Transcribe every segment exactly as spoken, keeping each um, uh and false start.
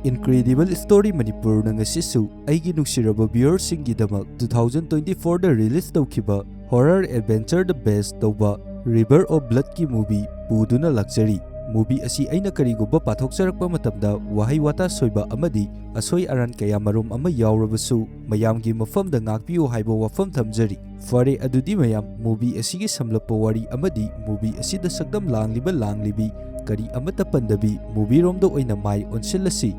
Incredible Story ꯃꯅꯤꯄꯨꯔꯅ ꯉꯁꯤꯁꯨ ꯑꯩꯒꯤ ꯅꯨꯡꯁꯤꯔꯕ viewerꯁꯤꯡꯒꯤꯗꯃꯛ two thousand twenty fourꯗ release ꯇꯧꯈꯤꯕ horror adventureꯗ base ꯇꯧꯕ River of Bloodꯀꯤ movie ꯄꯨꯗꯨꯅ ꯂꯥꯛꯆꯔꯤ꯫ Movie ꯑꯁꯤ ꯑꯩꯅ ꯀꯔꯤꯒꯨꯝꯕ ꯄꯥꯊꯣꯛꯆꯔꯛꯄ ꯃꯇꯝꯗ ꯋꯥꯍꯩ ꯋꯥꯇꯥ ꯁꯣꯏꯕ ꯑꯃꯗꯤ ꯑꯁꯣꯏ ꯑꯔꯥꯟ ꯀꯌꯥ ꯃꯔꯨꯝ ꯑꯃ ꯌꯥꯎꯔꯕꯁꯨ ꯃꯌꯥꯝꯒꯤ ꯃꯐꯝꯗ ꯉꯥꯛꯄꯤꯌꯨ ꯍꯥꯏꯕ ꯋꯥꯐꯝ ꯊꯝꯖꯔꯤ꯫ ꯐꯔꯦ, ꯑꯗꯨꯗꯤ ꯃꯌꯥꯝ, movie ꯑꯁꯤꯒꯤ ꯁꯝꯂꯞꯄ ꯋꯥꯔꯤ ꯑꯃꯗꯤ movie ꯑꯁꯤꯗ ꯁꯛꯇꯝ ꯂꯥꯡꯂꯤꯕ ꯂꯥꯡꯂꯤꯕꯤ ꯀꯔꯤ ꯑꯃꯠꯇ ꯄꯟꯗꯕꯤ movieꯔꯣꯝꯗ ꯑꯣꯏꯅ ꯃꯥꯏ ꯑꯣꯟꯁꯤꯜꯂꯁꯤ꯫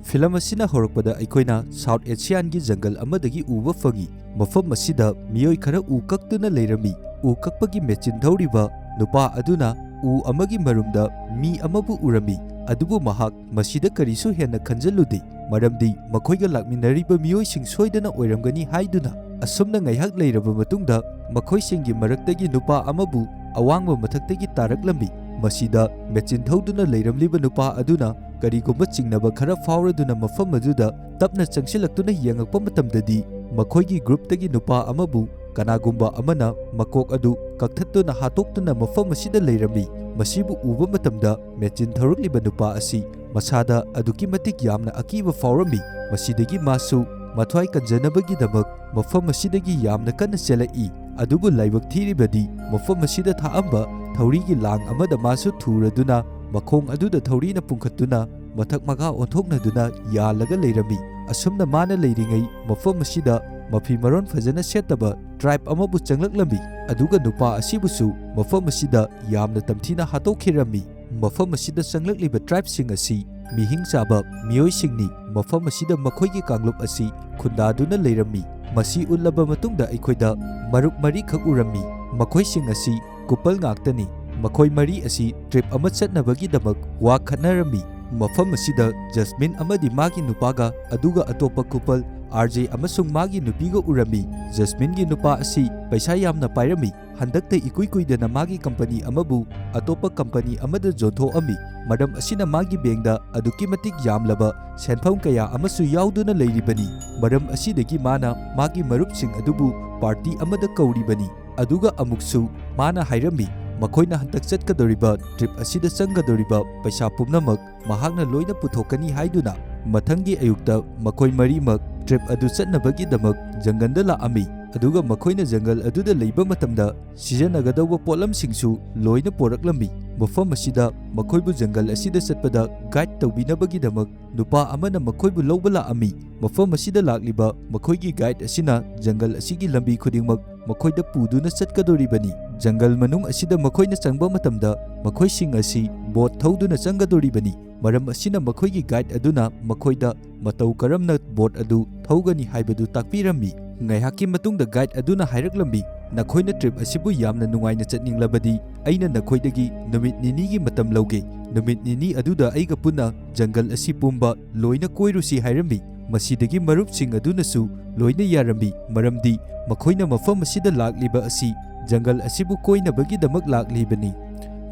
Film ꯑꯁꯤꯅ ꯍꯧꯔꯛꯄꯗ ꯑꯩꯈꯣꯏꯅ South Asiaꯒꯤ ꯖꯪꯒꯜ ꯑꯃꯗꯒꯤ ꯎꯕ ꯐꯪꯏ꯫ ꯃꯐꯝ ꯑꯁꯤꯗ ꯃꯤꯑꯣꯏ ꯈꯔ ꯎ ꯀꯛꯇꯨꯅ ꯂꯩꯔꯝꯃꯤ꯫ ꯎ ꯀꯛꯄꯒꯤ machine ꯊꯧꯔꯤꯕ ꯅꯨꯄꯥ ꯑꯗꯨꯅ ꯎ ꯑꯃꯒꯤ ꯃꯔꯨꯝꯗ ꯃꯤ ꯑꯃꯕꯨ ꯎꯔꯝꯃꯤ, ꯑꯗꯨꯕꯨ ꯃꯍꯥꯛ ꯃꯁꯤꯗ ꯀꯔꯤꯁꯨ ꯍꯦꯟꯅ ꯈꯟꯖꯜꯂꯨꯗꯦ, ꯃꯔꯝꯗꯤ ꯃꯈꯣꯏꯒ ꯂꯥꯛꯃꯤꯟꯅꯔꯤꯕ ꯃꯤꯑꯣꯏꯁꯤꯡ ꯁꯣꯏꯗꯅ ꯑꯣꯏꯔꯝꯒꯅꯤ ꯍꯥꯏꯗꯨꯅ꯫ ꯑꯁꯨꯝꯅ ꯉꯥꯏꯍꯥꯛ ꯂꯩꯔꯕ ꯃꯇꯨꯡꯗ ꯃꯈꯣꯏꯁꯤꯡꯒꯤ ꯃꯔꯛꯇꯒꯤ ꯅꯨꯄꯥ ꯑꯃꯕꯨ ꯑꯋꯥꯡꯕ ꯃꯊꯛꯇꯒꯤ ꯇꯥꯔꯛꯂꯝꯃꯤ꯫ ꯃꯁꯤꯗ machine ꯊꯧꯗꯨꯅ ꯂꯩꯔꯝꯂꯤꯕ ꯅꯨꯄꯥ ꯑꯗꯨꯅ ꯀꯔꯤꯒꯨꯝꯕ ꯆꯤꯡꯅꯕ ꯈꯔ ꯐꯥꯎꯔꯗꯨꯅ ꯃꯐꯝ ꯑꯗꯨꯗ ꯇꯞꯅ ꯆꯪꯁꯤꯜꯂꯛꯇꯨꯅ ꯌꯦꯡꯉꯛꯄ ꯃꯇꯝꯗꯗꯤ ꯃꯈꯣꯏꯒꯤ groupꯇꯒꯤ ꯅꯨꯄꯥ ꯑꯃꯕꯨ ꯀꯅꯥꯒꯨꯝꯕ ꯑꯃꯅ ꯃꯀꯣꯛ ꯑꯗꯨ ꯀꯛꯊꯠꯇꯨꯅ ꯍꯥꯠꯇꯣꯛꯇꯨꯅ ꯃꯐꯝ ꯑꯁꯤꯗ ꯂꯩꯔꯝꯃꯤ꯫ ꯃꯁꯤꯕꯨ ꯎꯕ ꯃꯇꯝꯗ machine ꯊꯧꯔꯛꯂꯤꯕ ꯅꯨꯄꯥ ꯑꯁꯤ ꯃꯁꯥꯗ ꯑꯗꯨꯛꯀꯤ ꯃꯇꯤꯛ ꯌꯥꯝꯅ ꯑꯀꯤꯕ ꯐꯥꯎꯔꯝꯃꯤ꯫ ꯃꯁꯤꯗꯒꯤ ꯃꯥꯁꯨ ꯃꯊ꯭ꯋꯥꯏ ꯀꯟꯖꯅꯕꯒꯤꯗꯃꯛ ꯃꯐꯝ ꯑꯁꯤꯗꯒꯤ ꯌꯥꯝꯅ ꯀꯟꯅ ꯆꯦꯜꯂꯛꯏ꯫ ꯑꯗꯨꯕꯨ ꯂꯥꯏꯕꯛ ꯊꯤꯔꯤꯕꯗꯤ ꯃꯐꯝ ꯑꯁꯤꯗ ꯊꯥꯛꯑꯝꯕ ꯊꯧꯔꯤꯒꯤ ꯂꯥꯡ ꯑꯃꯗ ꯃꯥꯁꯨ ꯊꯨꯔꯗꯨꯅ ꯃꯈꯣꯡ ꯑꯗꯨꯗ ꯊꯧꯔꯤꯅ ꯄꯨꯡꯈꯠꯇꯨꯅ ꯃꯊꯛ ꯃꯈꯥ ꯑꯣꯟꯊꯣꯛꯅꯗꯨꯅ ꯌꯥꯜꯂꯒ ꯂꯩꯔꯝꯃꯤ꯫ ꯑꯁꯨꯝꯅ ꯃꯥꯅ ꯂꯩꯔꯤꯉꯩ ꯃꯐꯝ ꯑꯁꯤꯗ ꯃꯐꯤ ꯃꯔꯣꯟ ꯐꯖꯅ ꯁꯦꯠꯇꯕ tribe ꯑꯃꯕꯨ ꯆꯪꯂꯛꯂꯝꯃꯤ꯫ ꯑꯗꯨꯒ ꯅꯨꯄꯥ ꯑꯁꯤꯕꯨꯁꯨ ꯃꯐꯝ ꯑꯁꯤꯗ ꯌꯥꯝꯅ ꯇꯝꯊꯤꯅ ꯍꯥꯠꯇꯣꯛꯈꯤꯔꯝꯃꯤ꯫ ꯃꯐꯝ ꯑꯁꯤꯗ ꯆꯪꯂꯛꯂꯤꯕ tribeꯁꯤꯡ ꯑꯁꯤ ꯃꯤꯍꯤꯡ ꯆꯥꯕ ꯃꯤꯑꯣꯏꯁꯤꯡꯅꯤ꯫ ꯃꯐꯝ ꯑꯁꯤꯗ ꯃꯈꯣꯏꯒꯤ ꯀꯥꯡꯂꯨꯞ ꯑꯁꯤ ꯈꯨꯟꯗꯥꯗꯨꯅ ꯂꯩꯔꯝꯃꯤ꯫ ꯃꯁꯤ ꯎꯠꯂꯕ ꯃꯇꯨꯡꯗ ꯑꯩꯈꯣꯏꯗ ꯃꯔꯨꯞ ꯃꯔꯤꯈꯛ ꯎꯔꯝꯃꯤ꯫ ꯃꯈꯣꯏꯁꯤꯡ ꯑꯁꯤ couple ꯉꯥꯛꯇꯅꯤ꯫ ꯃꯈꯣꯏ ꯃꯔꯤ ꯑꯁꯤ trip ꯑꯃ ꯆꯠꯅꯕꯒꯤꯗꯃꯛ ꯋꯥ ꯈꯠꯅꯔꯝꯃꯤ꯫ ꯃꯐꯝ ꯑꯁꯤꯗ ꯖꯁꯃꯤꯟ ꯑꯃꯗꯤ ꯃꯥꯒꯤ ꯅꯨꯄꯥꯒ, ꯑꯗꯨꯒ ꯑꯇꯣꯞꯄ couple, RJ ꯑꯃꯁꯨꯡ ꯃꯥꯒꯤ ꯅꯨꯄꯤꯒ ꯎꯔꯝꯃꯤ꯫ ꯖꯁꯃꯤꯟꯒꯤ ꯅꯨꯄꯥ ꯑꯁꯤ ꯄꯩꯁꯥ ꯌꯥꯝꯅ ꯄꯥꯏꯔꯝꯃꯤ꯫ ꯍꯟꯗꯛꯇ ꯏꯀꯨꯏ ꯀꯨꯏꯗꯅ ꯃꯥꯒꯤ company ꯑꯃꯕꯨ ꯑꯇꯣꯞꯄ company ꯑꯃꯗ ꯌꯣꯟꯊꯣꯛꯑꯝꯃꯤ꯫ ꯃꯔꯝ ꯑꯁꯤꯅ ꯃꯥꯒꯤ bankꯗ ꯑꯗꯨꯛꯀꯤ ꯃꯇꯤꯛ ꯌꯥꯝꯂꯕ ꯁꯦꯟꯐꯝ ꯀꯌꯥ ꯑꯃꯁꯨ ꯌꯥꯎꯗꯨꯅ ꯂꯩꯔꯤꯕꯅꯤ꯫ ꯃꯔꯝ ꯑꯁꯤꯗꯒꯤ ꯃꯥꯅ ꯃꯥꯒꯤ ꯃꯔꯨꯞꯁꯤꯡ ꯑꯗꯨꯕꯨ party ꯑꯃꯗ ꯀꯧꯔꯤꯕꯅꯤ꯫ ꯑꯗꯨꯒ ꯑꯃꯨꯛꯁꯨ ꯃꯥꯅ ꯍꯥꯏꯔꯝꯃꯤ, ꯃꯈꯣꯏꯅ ꯍꯟꯗꯛ ꯆꯠꯀꯗꯧꯔꯤꯕ ꯇ꯭ꯔꯤꯞ ꯑꯁꯤꯗ ꯆꯪꯒꯗꯧꯔꯤꯕ ꯄꯩꯁꯥ ꯄꯨꯝꯅꯃꯛ ꯃꯍꯥꯛꯅ ꯂꯣꯏꯅ ꯄꯨꯊꯣꯛꯀꯅꯤ ꯍꯥꯏꯗꯨꯅ, ꯃꯊꯪꯒꯤ ꯑꯌꯨꯛꯇ ꯃꯈꯣꯏ ꯃꯔꯤꯃꯛ ꯇ꯭ꯔꯤꯞ ꯑꯗꯨ ꯆꯠꯅꯕꯒꯤꯗꯃꯛ ꯖꯪꯒꯜꯗ ꯂꯥꯛꯑꯝꯃꯤ꯫ ꯑꯗꯨꯒ ꯃꯈꯣꯏꯅ ꯖꯪꯒꯜ ꯑꯗꯨꯗ ꯂꯩꯕ ꯃꯇꯝꯗ ꯁꯤꯖꯤꯟꯅꯒꯗꯧꯕ ꯄꯣꯠꯂꯝꯁꯤꯡꯁꯨ ꯂꯣꯏꯅ ꯄꯣꯔꯛꯂꯝꯃꯤ꯫ ꯃꯐꯝ ꯑꯁꯤꯗ ꯃꯈꯣꯏꯕꯨ ꯖꯪꯒꯜ ꯑꯁꯤꯗ ꯆꯠꯄꯗ ꯒꯥꯏꯗ ꯇꯧꯕꯤꯅꯕꯒꯤꯗꯃꯛ ꯅꯨꯄꯥ ꯑꯃꯅ ꯃꯈꯣꯏꯕꯨ ꯂꯧꯕ ꯂꯥꯛꯑꯝꯃꯤ꯫ ꯃꯐꯝ ꯑꯁꯤꯗ ꯂꯥꯛꯂꯤꯕ ꯃꯈꯣꯏꯒꯤ ꯒꯥꯏꯗ ꯑꯁꯤꯅ ꯖꯪꯒꯜ ꯑꯁꯤꯒꯤ ꯂꯝꯕꯤ ꯈꯨꯗꯤꯡꯃꯛ ꯃꯈꯣꯏꯗ ꯄꯨꯗꯨꯅ ꯆꯠꯀꯗꯧꯔꯤꯕꯅꯤ꯫ ꯖꯪꯒꯜ ꯃꯅꯨꯡ ꯑꯁꯤꯗ ꯃꯈꯣꯏꯅ ꯆꯪꯕ ꯃꯇꯝꯗ ꯃꯈꯣꯏꯁꯤꯡ ꯑꯁꯤ ꯕꯣꯠ ꯊꯧꯗꯨꯅ ꯆꯪꯒꯗꯧꯔꯤꯕꯅꯤ꯫ ꯃꯔꯝ ꯑꯁꯤꯅ ꯃꯈꯣꯏꯒꯤ ꯒꯥꯏꯗ ꯑꯗꯨꯅ ꯃꯈꯣꯏꯗ ꯃꯇꯧ ꯀꯔꯝꯅ ꯕꯣꯠ ꯑꯗꯨ ꯊꯧꯒꯅꯤ ꯍꯥꯏꯕꯗꯨ ꯇꯥꯛꯄꯤꯔꯝꯃꯤ꯫ ꯉꯥꯏꯍꯥꯛꯀꯤ ꯃꯇꯨꯡꯗ ꯒꯥꯏꯗ ꯑꯗꯨꯅ ꯍꯥꯏꯔꯛꯂꯝꯃꯤ, "ꯅꯈꯣꯏꯅ ꯇ꯭ꯔꯤꯞ ꯑꯁꯤꯕꯨ ꯌꯥꯝꯅ ꯅꯨꯡꯉꯥꯏꯅ ꯆꯠꯅꯤꯡꯂꯕꯗꯤ ꯑꯩꯅ ꯅꯈꯣꯏꯗꯒꯤ ꯅꯨꯃꯤꯠ ꯅꯤꯅꯤꯒꯤ ꯃꯇꯝ ꯂꯧꯒꯦ꯫ ꯅꯨꯃꯤꯠ ꯅꯤꯅꯤ ꯑꯗꯨꯗ ꯑꯩꯒ ꯄꯨꯟꯅ ꯖꯪꯒꯜ ꯑꯁꯤ ꯄꯨꯝꯕ ꯂꯣꯏꯅ ꯀꯣꯏꯔꯨꯁꯤ" ꯍꯥꯏꯔꯝꯃꯤ꯫ ꯃꯁꯤꯗꯒꯤ ꯃꯔꯨꯞꯁꯤꯡ ꯑꯗꯨꯅꯁꯨ ꯂꯣꯏꯅ ꯌꯥꯔꯝꯃꯤ, ꯃꯔꯝꯗꯤ ꯃꯈꯣꯏꯅ ꯃꯐꯝ ꯑꯁꯤꯗ ꯂꯥꯛꯂꯤꯕ ꯑꯁꯤ ꯖꯪꯒꯜ ꯑꯁꯤꯕꯨ ꯀꯣꯏꯅꯕꯒꯤꯗꯃꯛ ꯂꯥꯛꯂꯤꯕꯅꯤ꯫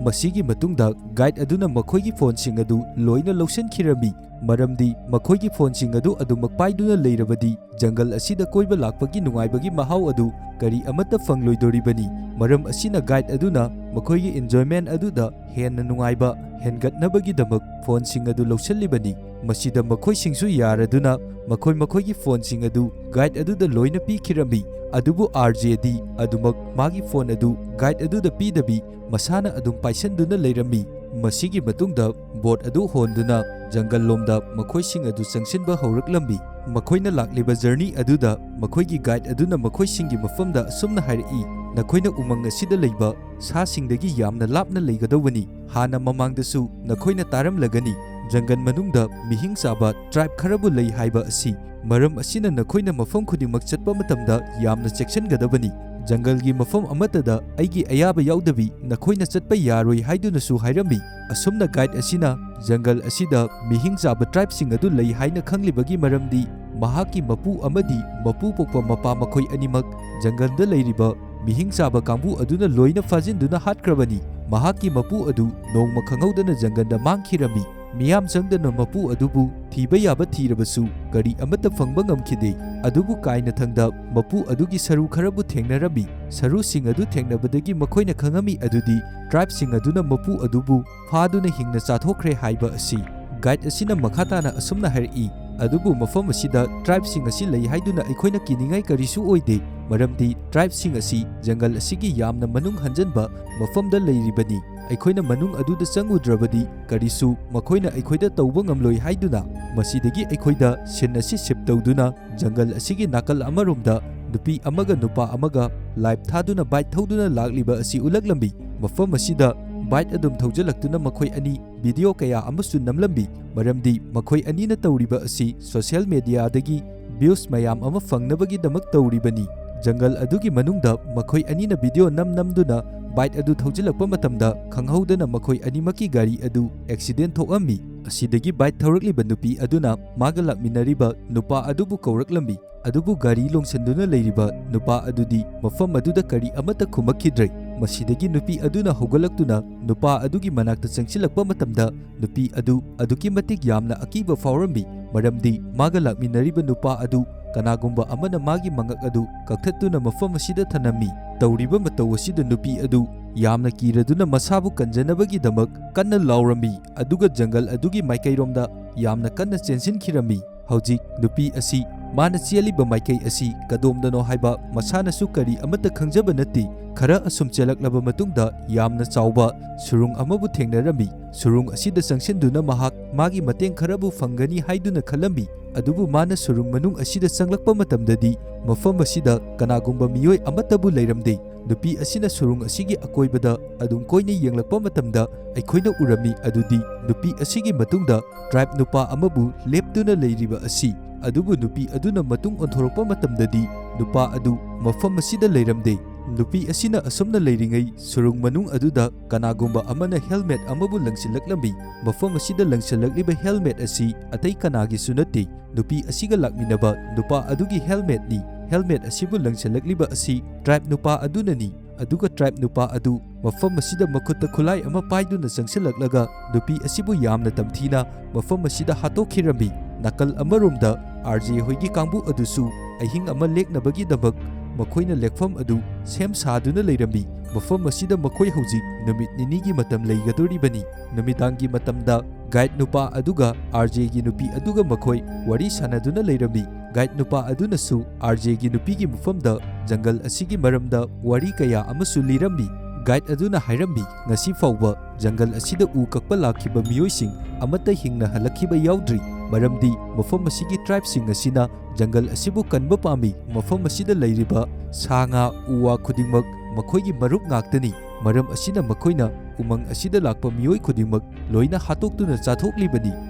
ꯃꯁꯤꯒꯤ ꯃꯇꯨꯡꯗ ꯒꯥꯏꯗ ꯑꯗꯨꯅ ꯃꯈꯣꯏꯒꯤ ꯐꯣꯟꯁꯤꯡ ꯑꯗꯨ ꯂꯣꯏꯅ ꯂꯧꯁꯤꯟꯈꯤꯔꯝꯃꯤ, ꯃꯔꯝꯗꯤ ꯃꯈꯣꯏꯒꯤ ꯐꯣꯟꯁꯤꯡ ꯑꯗꯨ ꯑꯗꯨꯃꯛ ꯄꯥꯏꯗꯨꯅ ꯂꯩꯔꯕꯗꯤ ꯖꯪꯒꯜ ꯑꯁꯤꯗ ꯀꯣꯏꯕ ꯂꯥꯛꯄꯒꯤ ꯅꯨꯡꯉꯥꯏꯕꯒꯤ ꯃꯍꯥꯎ ꯑꯗꯨ ꯀꯔꯤ ꯑꯃꯠꯇ ꯐꯪꯂꯣꯏꯗꯣꯔꯤꯕꯅꯤ꯫ ꯃꯔꯝ ꯑꯁꯤꯅ ꯒꯥꯏꯗ ꯑꯗꯨꯅ ꯃꯈꯣꯏꯒꯤ ꯏꯟꯖꯣꯏꯃꯦꯟ ꯑꯗꯨꯗ ꯍꯦꯟꯅ ꯅꯨꯡꯉꯥꯏꯕ ꯍꯦꯟꯒꯠꯅꯕꯒꯤꯗꯃꯛ ꯐꯣꯟꯁꯤꯡ ꯑꯗꯨ ꯂꯧꯁꯤꯜꯂꯤꯕꯅꯤ꯫ ꯃꯁꯤꯗ ꯃꯈꯣꯏꯁꯤꯡꯁꯨ ꯌꯥꯔꯗꯨꯅ ꯃꯈꯣꯏ ꯃꯈꯣꯏꯒꯤ ꯐꯣꯟꯁꯤꯡ ꯑꯗꯨ ꯒꯥꯏꯗ ꯑꯗꯨꯗ ꯂꯣꯏꯅ ꯄꯤꯈꯤꯔꯝꯃꯤ꯫ ꯑꯗꯨꯕꯨ ꯑꯥꯔ ꯖꯦꯗꯤ ꯑꯗꯨꯃꯛ ꯃꯥꯒꯤ ꯐꯣꯟ ꯑꯗꯨ ꯒꯥꯏꯗ ꯑꯗꯨꯗ ꯄꯤꯗꯕꯤ ꯃꯁꯥꯅ ꯑꯗꯨꯝ ꯄꯥꯏꯁꯟꯗꯨꯅ ꯂꯩꯔꯝꯃꯤ꯫ ꯃꯁꯤꯒꯤ ꯃꯇꯨꯡꯗ ꯕꯣꯠ ꯑꯗꯨ ꯍꯣꯟꯗꯨꯅ ꯖꯪꯒꯜ ꯂꯣꯝꯗ ꯃꯈꯣꯏꯁꯤꯡ ꯑꯗꯨ ꯆꯪꯁꯤꯟꯕ ꯍꯧꯔꯛꯂꯝꯃꯤ꯫ ꯃꯈꯣꯏꯅ ꯂꯥꯛꯂꯤꯕ ꯖꯔꯅꯤ ꯑꯗꯨꯗ ꯃꯈꯣꯏꯒꯤ ꯒꯥꯏꯗ ꯑꯗꯨꯅ ꯃꯈꯣꯏꯁꯤꯡꯒꯤ ꯃꯐꯝꯗ ꯑꯁꯨꯝꯅ ꯍꯥꯏꯔꯛꯏ, "ꯅꯈꯣꯏꯅ ꯎꯃꯪ ꯑꯁꯤꯗ ꯂꯩꯕ ꯁꯥꯁꯤꯡꯗꯒꯤ ꯌꯥꯝꯅ ꯂꯥꯞꯅ ꯂꯩꯒꯗꯧꯕꯅꯤ꯫ ꯍꯥꯟꯅ ꯃꯃꯥꯡꯗꯁꯨ ꯅꯈꯣꯏꯅ ꯇꯥꯔꯝꯂꯒꯅꯤ, ꯖꯪꯒꯜ ꯃꯅꯨꯡꯗ ꯃꯤꯍꯤꯡ ꯆꯥꯕ ꯇ꯭ꯔꯥꯏꯕ ꯈꯔꯕꯨ ꯂꯩ ꯍꯥꯏꯕ ꯑꯁꯤ꯫ ꯃꯔꯝ ꯑꯁꯤꯅ ꯅꯈꯣꯏꯅ ꯃꯐꯝ ꯈꯨꯗꯤꯡꯃꯛ ꯆꯠꯄ ꯃꯇꯝꯗ ꯌꯥꯝꯅ ꯆꯦꯛꯁꯤꯟꯒꯗꯕꯅꯤ꯫ ꯖꯪꯒꯜꯒꯤ ꯃꯐꯝ ꯑꯃꯠꯇꯗ ꯑꯩꯒꯤ ꯑꯌꯥꯕ ꯌꯥꯎꯗꯕꯤ ꯅꯈꯣꯏꯅ ꯆꯠꯄ ꯌꯥꯔꯣꯏ" ꯍꯥꯏꯗꯨꯅꯁꯨ ꯍꯥꯏꯔꯝꯃꯤ꯫ ꯑꯁꯨꯝꯅ ꯒꯥꯏꯗ ꯑꯁꯤꯅ ꯖꯪꯒꯜ ꯑꯁꯤꯗ ꯃꯤꯍꯤꯡ ꯆꯥꯕ ꯇ꯭ꯔꯥꯏꯕꯁꯤꯡ ꯑꯗꯨ ꯂꯩ ꯍꯥꯏꯅ ꯈꯪꯂꯤꯕꯒꯤ ꯃꯔꯝꯗꯤ ꯃꯍꯥꯛꯀꯤ ꯃꯄꯨ ꯑꯃꯗꯤ ꯃꯄꯨ ꯄꯣꯛꯄ ꯃꯄꯥ ꯃꯈꯣꯏ ꯑꯅꯤꯃꯛ ꯖꯪꯒꯜꯗ ꯂꯩꯔꯤꯕ ꯃꯤꯍꯤꯡ ꯆꯥꯕ ꯀꯥꯡꯕꯨ ꯑꯗꯨꯅ ꯂꯣꯏꯅ ꯐꯥꯖꯤꯟꯗꯨꯅ ꯍꯥꯠꯈ꯭ꯔꯕꯅꯤ꯫ ꯃꯍꯥꯛꯀꯤ ꯃꯄꯨ ꯑꯗꯨ ꯅꯣꯡꯃ ꯈꯪꯍꯧꯗꯅ ꯖꯪꯒꯜꯗ ꯃꯥꯡꯈꯤꯔꯝꯃꯤ꯫ ꯃꯤꯌꯥꯝ ꯆꯪꯗꯅ ꯃꯄꯨ ꯑꯗꯨꯕꯨ ꯊꯤꯕ ꯌꯥꯕ ꯊꯤꯔꯕꯁꯨ ꯀꯔꯤ ꯑꯃꯠꯇ ꯐꯪꯕ ꯉꯝꯈꯤꯗꯦ꯫ ꯑꯗꯨꯕꯨ ꯀꯥꯏꯅꯊꯪꯗ ꯃꯄꯨ ꯑꯗꯨꯒꯤ ꯁꯔꯨ ꯈꯔꯕꯨ ꯊꯦꯡꯅꯔꯝꯃꯤ꯫ ꯁꯔꯨꯁꯤꯡ ꯑꯗꯨ ꯊꯦꯡꯅꯕꯗꯒꯤ ꯃꯈꯣꯏꯅ ꯈꯪꯉꯝꯃꯤ ꯑꯗꯨꯗꯤ tribeꯁꯤꯡ ꯑꯗꯨꯅ ꯃꯄꯨ ꯑꯗꯨꯕꯨ ꯐꯥꯗꯨꯅ ꯍꯤꯡꯅ ꯆꯥꯊꯣꯛꯈ꯭ꯔꯦ ꯍꯥꯏꯕ ꯑꯁꯤ꯫ Guide ꯑꯁꯤꯅ ꯃꯈꯥ ꯇꯥꯅ ꯑꯁꯨꯝꯅ ꯍꯥꯏꯔꯛꯏ, "ꯑꯗꯨꯕꯨ ꯃꯐꯝ ꯑꯁꯤꯗ tribeꯁꯤꯡ ꯑꯁꯤ ꯂꯩ ꯍꯥꯏꯗꯨꯅ ꯑꯩꯈꯣꯏꯅ ꯀꯤꯅꯤꯡꯉꯥꯏ ꯀꯔꯤꯁꯨ ꯑꯣꯏꯗꯦ, ꯃꯔꯝꯗꯤ tribeꯁꯤꯡ ꯑꯁꯤ ꯖꯪꯒꯜ ꯑꯁꯤꯒꯤ ꯌꯥꯝꯅ ꯃꯅꯨꯡ ꯍꯟꯖꯟꯕ ꯃꯐꯝꯗ ꯂꯩꯔꯤꯕꯅꯤ꯫ ꯑꯩꯈꯣꯏꯅ ꯃꯅꯨꯡ ꯑꯗꯨꯗ ꯆꯪꯉꯨꯗ꯭ꯔꯕꯗꯤ ꯀꯔꯤꯁꯨ ꯃꯈꯣꯏꯅ ꯑꯩꯈꯣꯏꯗ ꯇꯧꯕ ꯉꯝꯂꯣꯏ" ꯍꯥꯏꯗꯨꯅ꯫ ꯃꯁꯤꯗꯒꯤ ꯑꯩꯈꯣꯏꯗ scene ꯑꯁꯤ shift ꯇꯧꯗꯨꯅ ꯖꯪꯒꯜ ꯑꯁꯤꯒꯤ ꯅꯥꯀꯜ ꯑꯃꯔꯣꯝꯗ ꯅꯨꯄꯤ ꯑꯃꯒ ꯅꯨꯄꯥ ꯑꯃꯒ life ꯊꯥꯗꯨꯅ bike ꯊꯧꯗꯨꯅ ꯂꯥꯛꯂꯤꯕ ꯑꯁꯤ ꯎꯠꯂꯛꯂꯝꯃꯤ꯫ ꯃꯐꯝ ꯑꯁꯤꯗ bike ꯑꯗꯨꯝ ꯊꯧꯖꯤꯜꯂꯛꯇꯨꯅ ꯃꯈꯣꯏ ꯑꯅꯤ video ꯀꯌꯥ ꯑꯃꯁꯨ ꯅꯝꯂꯝꯃꯤ, ꯃꯔꯝꯗꯤ ꯃꯈꯣꯏ ꯑꯅꯤꯅ ꯇꯧꯔꯤꯕ ꯑꯁꯤ social mediaꯗꯒꯤ views ꯃꯌꯥꯝ ꯑꯃ ꯐꯪꯅꯕꯒꯤꯗꯃꯛ ꯇꯧꯔꯤꯕꯅꯤ꯫ ꯖꯪꯒꯜ ꯑꯗꯨꯒꯤ ꯃꯅꯨꯡꯗ ꯃꯈꯣꯏ ꯑꯅꯤꯅ video ꯅꯝ ꯅꯝꯗꯨꯅ bike ꯑꯗꯨ ꯊꯧꯖꯤꯜꯂꯛꯄ ꯃꯇꯝꯗ ꯈꯪꯍꯧꯗꯅ ꯃꯈꯣꯏ ꯑꯅꯤꯃꯛꯀꯤ ꯒꯥꯔꯤ ꯑꯗꯨ accident ꯊꯣꯛꯑꯝꯃꯤ꯫ ꯑꯁꯤꯗꯒꯤ bike ꯊꯧꯔꯛꯂꯤꯕ ꯅꯨꯄꯤ ꯑꯗꯨꯅ ꯃꯥꯒ ꯂꯥꯛꯃꯤꯟꯅꯔꯤꯕ ꯅꯨꯄꯥ ꯑꯗꯨꯕꯨ ꯀꯧꯔꯛꯂꯝꯃꯤ꯫ ꯑꯗꯨꯕꯨ ꯒꯥꯔꯤ ꯂꯣꯡꯁꯤꯟꯗꯨꯅ ꯂꯩꯔꯤꯕ ꯅꯨꯄꯥ ꯑꯗꯨꯗꯤ ꯃꯐꯝ ꯑꯗꯨꯗ ꯀꯔꯤ ꯑꯃꯠꯇ ꯈꯨꯝꯃꯛꯈꯤꯗ꯭ꯔꯦ꯫ ꯃꯁꯤꯗꯒꯤ ꯅꯨꯄꯤ ꯑꯗꯨꯅ ꯍꯧꯒꯠꯂꯛꯇꯨꯅ ꯅꯨꯄꯥ ꯑꯗꯨꯒꯤ ꯃꯅꯥꯛꯇ ꯆꯪꯁꯤꯜꯂꯛꯄ ꯃꯇꯝꯗ ꯅꯨꯄꯤ ꯑꯗꯨ ꯑꯗꯨꯛꯀꯤ ꯃꯇꯤꯛ ꯌꯥꯝꯅ ꯑꯀꯤꯕ ꯐꯥꯎꯔꯝꯃꯤ, ꯃꯔꯝꯗꯤ ꯃꯥꯒ ꯂꯥꯛꯃꯤꯟꯅꯔꯤꯕ ꯅꯨꯄꯥ ꯑꯗꯨ ꯀꯅꯥꯒꯨꯝꯕ ꯑꯃꯅ ꯃꯥꯒꯤ ꯃꯉꯛ ꯑꯗꯨ ꯀꯛꯊꯠꯇꯨꯅ ꯃꯐꯝ ꯑꯁꯤꯗ ꯊꯅꯝꯃꯤ꯫ ꯇꯧꯔꯤꯕ ꯃꯇꯧ ꯑꯁꯤꯗ ꯅꯨꯄꯤ ꯑꯗꯨ ꯌꯥꯝꯅ ꯀꯤꯔꯗꯨꯅ ꯃꯁꯥꯕꯨ ꯀꯟꯖꯅꯕꯒꯤꯗꯃꯛ ꯀꯟꯅ ꯂꯥꯎꯔꯝꯃꯤ, ꯑꯗꯨꯒ ꯖꯪꯒꯜ ꯑꯗꯨꯒꯤ ꯃꯥꯏꯀꯩꯔꯣꯝꯗ ꯌꯥꯝꯅ ꯀꯟꯅ ꯆꯦꯟꯁꯤꯟꯈꯤꯔꯝꯃꯤ꯫ ꯍꯧꯖꯤꯛ ꯅꯨꯄꯤ ꯑꯁꯤ ꯃꯥꯅ ꯆꯦꯜꯂꯤꯕ ꯃꯥꯏꯀꯩ ꯑꯁꯤ ꯀꯗꯣꯝꯗꯅꯣ ꯍꯥꯏꯕ ꯃꯁꯥꯅꯁꯨ ꯀꯔꯤ ꯑꯃꯠꯇ ꯈꯪꯖꯕ ꯅꯠꯇꯦ꯫ ꯈꯔ ꯑꯁꯨꯝ ꯆꯦꯜꯂꯛꯂꯕ ꯃꯇꯨꯡꯗ ꯌꯥꯝꯅ ꯆꯥꯎꯕ ꯁꯨꯔꯨꯡ ꯑꯃꯕꯨ ꯊꯦꯡꯅꯔꯝꯃꯤ꯫ ꯁꯨꯔꯨꯡ ꯑꯁꯤꯗ ꯆꯪꯁꯤꯟꯗꯨꯅ ꯃꯍꯥꯛ ꯃꯥꯒꯤ ꯃꯇꯦꯡ ꯈꯔꯕꯨ ꯐꯪꯒꯅꯤ ꯍꯥꯏꯗꯨꯅ ꯈꯜꯂꯝꯃꯤ꯫ ꯑꯗꯨꯕꯨ ꯃꯥꯅ ꯁꯨꯔꯨꯡ ꯃꯅꯨꯡ ꯑꯁꯤꯗ ꯆꯪꯂꯛꯄ ꯃꯇꯝꯗꯗꯤ ꯃꯐꯝ ꯑꯁꯤꯗ ꯀꯅꯥꯒꯨꯝꯕ ꯃꯤꯑꯣꯏ ꯑꯃꯠꯇꯕꯨ ꯂꯩꯔꯝꯗꯦ꯫ ꯅꯨꯄꯤ ꯑꯁꯤꯅ ꯁꯨꯔꯨꯡ ꯑꯁꯤꯒꯤ ꯑꯀꯣꯏꯕꯗ ꯑꯗꯨꯝ ꯀꯣꯏꯅ ꯌꯦꯡꯂꯛꯄ ꯃꯇꯝꯗ ꯑꯩꯈꯣꯏꯅ ꯎꯔꯝꯃꯤ ꯑꯗꯨꯗꯤ ꯅꯨꯄꯤ ꯑꯁꯤꯒꯤ ꯃꯇꯨꯡꯗ tribe ꯅꯨꯄꯥ ꯑꯃꯕꯨ ꯂꯦꯞꯇꯨꯅ ꯂꯩꯔꯤꯕ ꯑꯁꯤ꯫ ꯑꯗꯨꯕꯨ ꯅꯨꯄꯤ ꯑꯗꯨꯅ ꯃꯇꯨꯡ ꯑꯣꯟꯊꯣꯔꯛꯄ ꯃꯇꯝꯗꯗꯤ ꯅꯨꯄꯥ ꯑꯗꯨ ꯃꯐꯝ ꯑꯁꯤꯗ ꯂꯩꯔꯝꯗꯦ꯫ ꯅꯨꯄꯤ ꯑꯁꯤꯅ ꯑꯁꯨꯝꯅ ꯂꯩꯔꯤꯉꯩ ꯁꯨꯔꯨꯡ ꯃꯅꯨꯡ ꯑꯗꯨꯗ ꯀꯅꯥꯒꯨꯝꯕ ꯑꯃꯅ helmet ꯑꯃꯕꯨ ꯂꯪꯁꯤꯜꯂꯛꯂꯝꯃꯤ꯫ ꯃꯐꯝ ꯑꯁꯤꯗ ꯂꯪꯁꯤꯜꯂꯛꯂꯤꯕ helmet ꯑꯁꯤ ꯑꯇꯩ ꯀꯅꯥꯒꯤꯁꯨ ꯅꯠꯇꯦ, ꯅꯨꯄꯤ ꯑꯁꯤꯒ ꯂꯥꯛꯃꯤꯟꯅꯕ ꯅꯨꯄꯥ ꯑꯗꯨꯒꯤ helmetꯅꯤ꯫ Helmet ꯑꯁꯤꯕꯨ ꯂꯪꯁꯤꯜꯂꯛꯂꯤꯕ ꯑꯁꯤ tribe ꯅꯨꯄꯥ ꯑꯗꯨꯅꯅꯤ꯫ ꯑꯗꯨꯒ ꯇ꯭ꯔꯥꯏꯕ ꯅꯨꯄꯥ ꯑꯗꯨ ꯃꯐꯝ ꯑꯁꯤꯗ ꯃꯈꯨꯠꯇ ꯈꯨꯠꯂꯥꯏ ꯑꯃ ꯄꯥꯏꯗꯨꯅ ꯆꯪꯁꯤꯜꯂꯛꯂꯒ ꯅꯨꯄꯤ ꯑꯁꯤꯕꯨ ꯌꯥꯝꯅ ꯇꯝꯊꯤꯅ ꯃꯐꯝ ꯑꯁꯤꯗ ꯍꯥꯠꯇꯣꯛꯈꯤꯔꯝꯃꯤ꯫ ꯅꯥꯀꯜ ꯑꯃꯔꯣꯝꯗ RJ ꯍꯣꯏꯒꯤ ꯀꯥꯡꯕꯨ ꯑꯗꯨꯁꯨ ꯑꯍꯤꯡ ꯑꯃ ꯂꯦꯛꯅꯕꯒꯤꯗꯃꯛ ꯃꯈꯣꯏꯅ ꯂꯦꯛꯐꯝ ꯑꯗꯨ ꯁꯦꯝ ꯁꯥꯗꯨꯅ ꯂꯩꯔꯝꯃꯤ꯫ ꯃꯐꯝ ꯑꯁꯤꯗ ꯃꯈꯣꯏ ꯍꯧꯖꯤꯛ ꯅꯨꯃꯤꯠ ꯅꯤꯅꯤꯒꯤ ꯃꯇꯝ ꯂꯩꯒꯗꯧꯔꯤꯕꯅꯤ꯫ ꯅꯨꯃꯤꯗꯥꯡꯒꯤ ꯃꯇꯝꯗ ꯒꯥꯏꯗ ꯅꯨꯄꯥ ꯑꯗꯨꯒ RJꯒꯤ ꯅꯨꯄꯤ ꯑꯗꯨꯒ ꯃꯈꯣꯏ ꯋꯥꯔꯤ ꯁꯥꯟꯅꯗꯨꯅ ꯂꯩꯔꯝꯃꯤ꯫ ꯒꯥꯏꯗ ꯅꯨꯄꯥ ꯑꯗꯨꯅꯁꯨ RJꯒꯤ ꯅꯨꯄꯤꯒꯤ ꯃꯐꯝꯗ ꯖꯪꯒꯜ ꯑꯁꯤꯒꯤ ꯃꯔꯝꯗ ꯋꯥꯔꯤ ꯀꯌꯥ ꯑꯃꯁꯨ ꯂꯤꯔꯝꯃꯤ꯫ ꯒꯥꯏꯗ ꯑꯗꯨꯅ ꯍꯥꯏꯔꯝꯃꯤ, ꯉꯁꯤ ꯐꯥꯎꯕ ꯖꯪꯒꯜ ꯑꯁꯤꯗ ꯎ ꯀꯛꯄ ꯂꯥꯛꯈꯤꯕ ꯃꯤꯑꯣꯏꯁꯤꯡ ꯑꯃꯠꯇ ꯍꯤꯡꯅ ꯍꯜꯂꯛꯈꯤꯕ ꯌꯥꯎꯗ꯭ꯔꯤ, ꯃꯔꯝꯗꯤ ꯃꯐꯝ ꯑꯁꯤꯒꯤ ꯇ꯭ꯔꯥꯏꯕꯁꯤꯡ ꯑꯁꯤꯅ ꯖꯪꯒꯜ ꯑꯁꯤꯕꯨ ꯀꯟꯕ ꯄꯥꯝꯃꯤ꯫ ꯃꯐꯝ ꯑꯁꯤꯗ ꯂꯩꯔꯤꯕ ꯁꯥ ꯉꯥ, ꯎ ꯋꯥ ꯈꯨꯗꯤꯡꯃꯛ ꯃꯈꯣꯏꯒꯤ ꯃꯔꯨꯞ ꯉꯥꯛꯇꯅꯤ꯫ ꯃꯔꯝ ꯑꯁꯤꯅ ꯃꯈꯣꯏꯅ ꯎꯃꯪ ꯑꯁꯤꯗ ꯂꯥꯛꯄ ꯃꯤꯑꯣꯏ ꯈꯨꯗꯤꯡꯃꯛ ꯂꯣꯏꯅ ꯍꯥꯠꯇꯣꯛꯇꯨꯅ ꯆꯥꯊꯣꯛꯂꯤꯕꯅꯤ꯫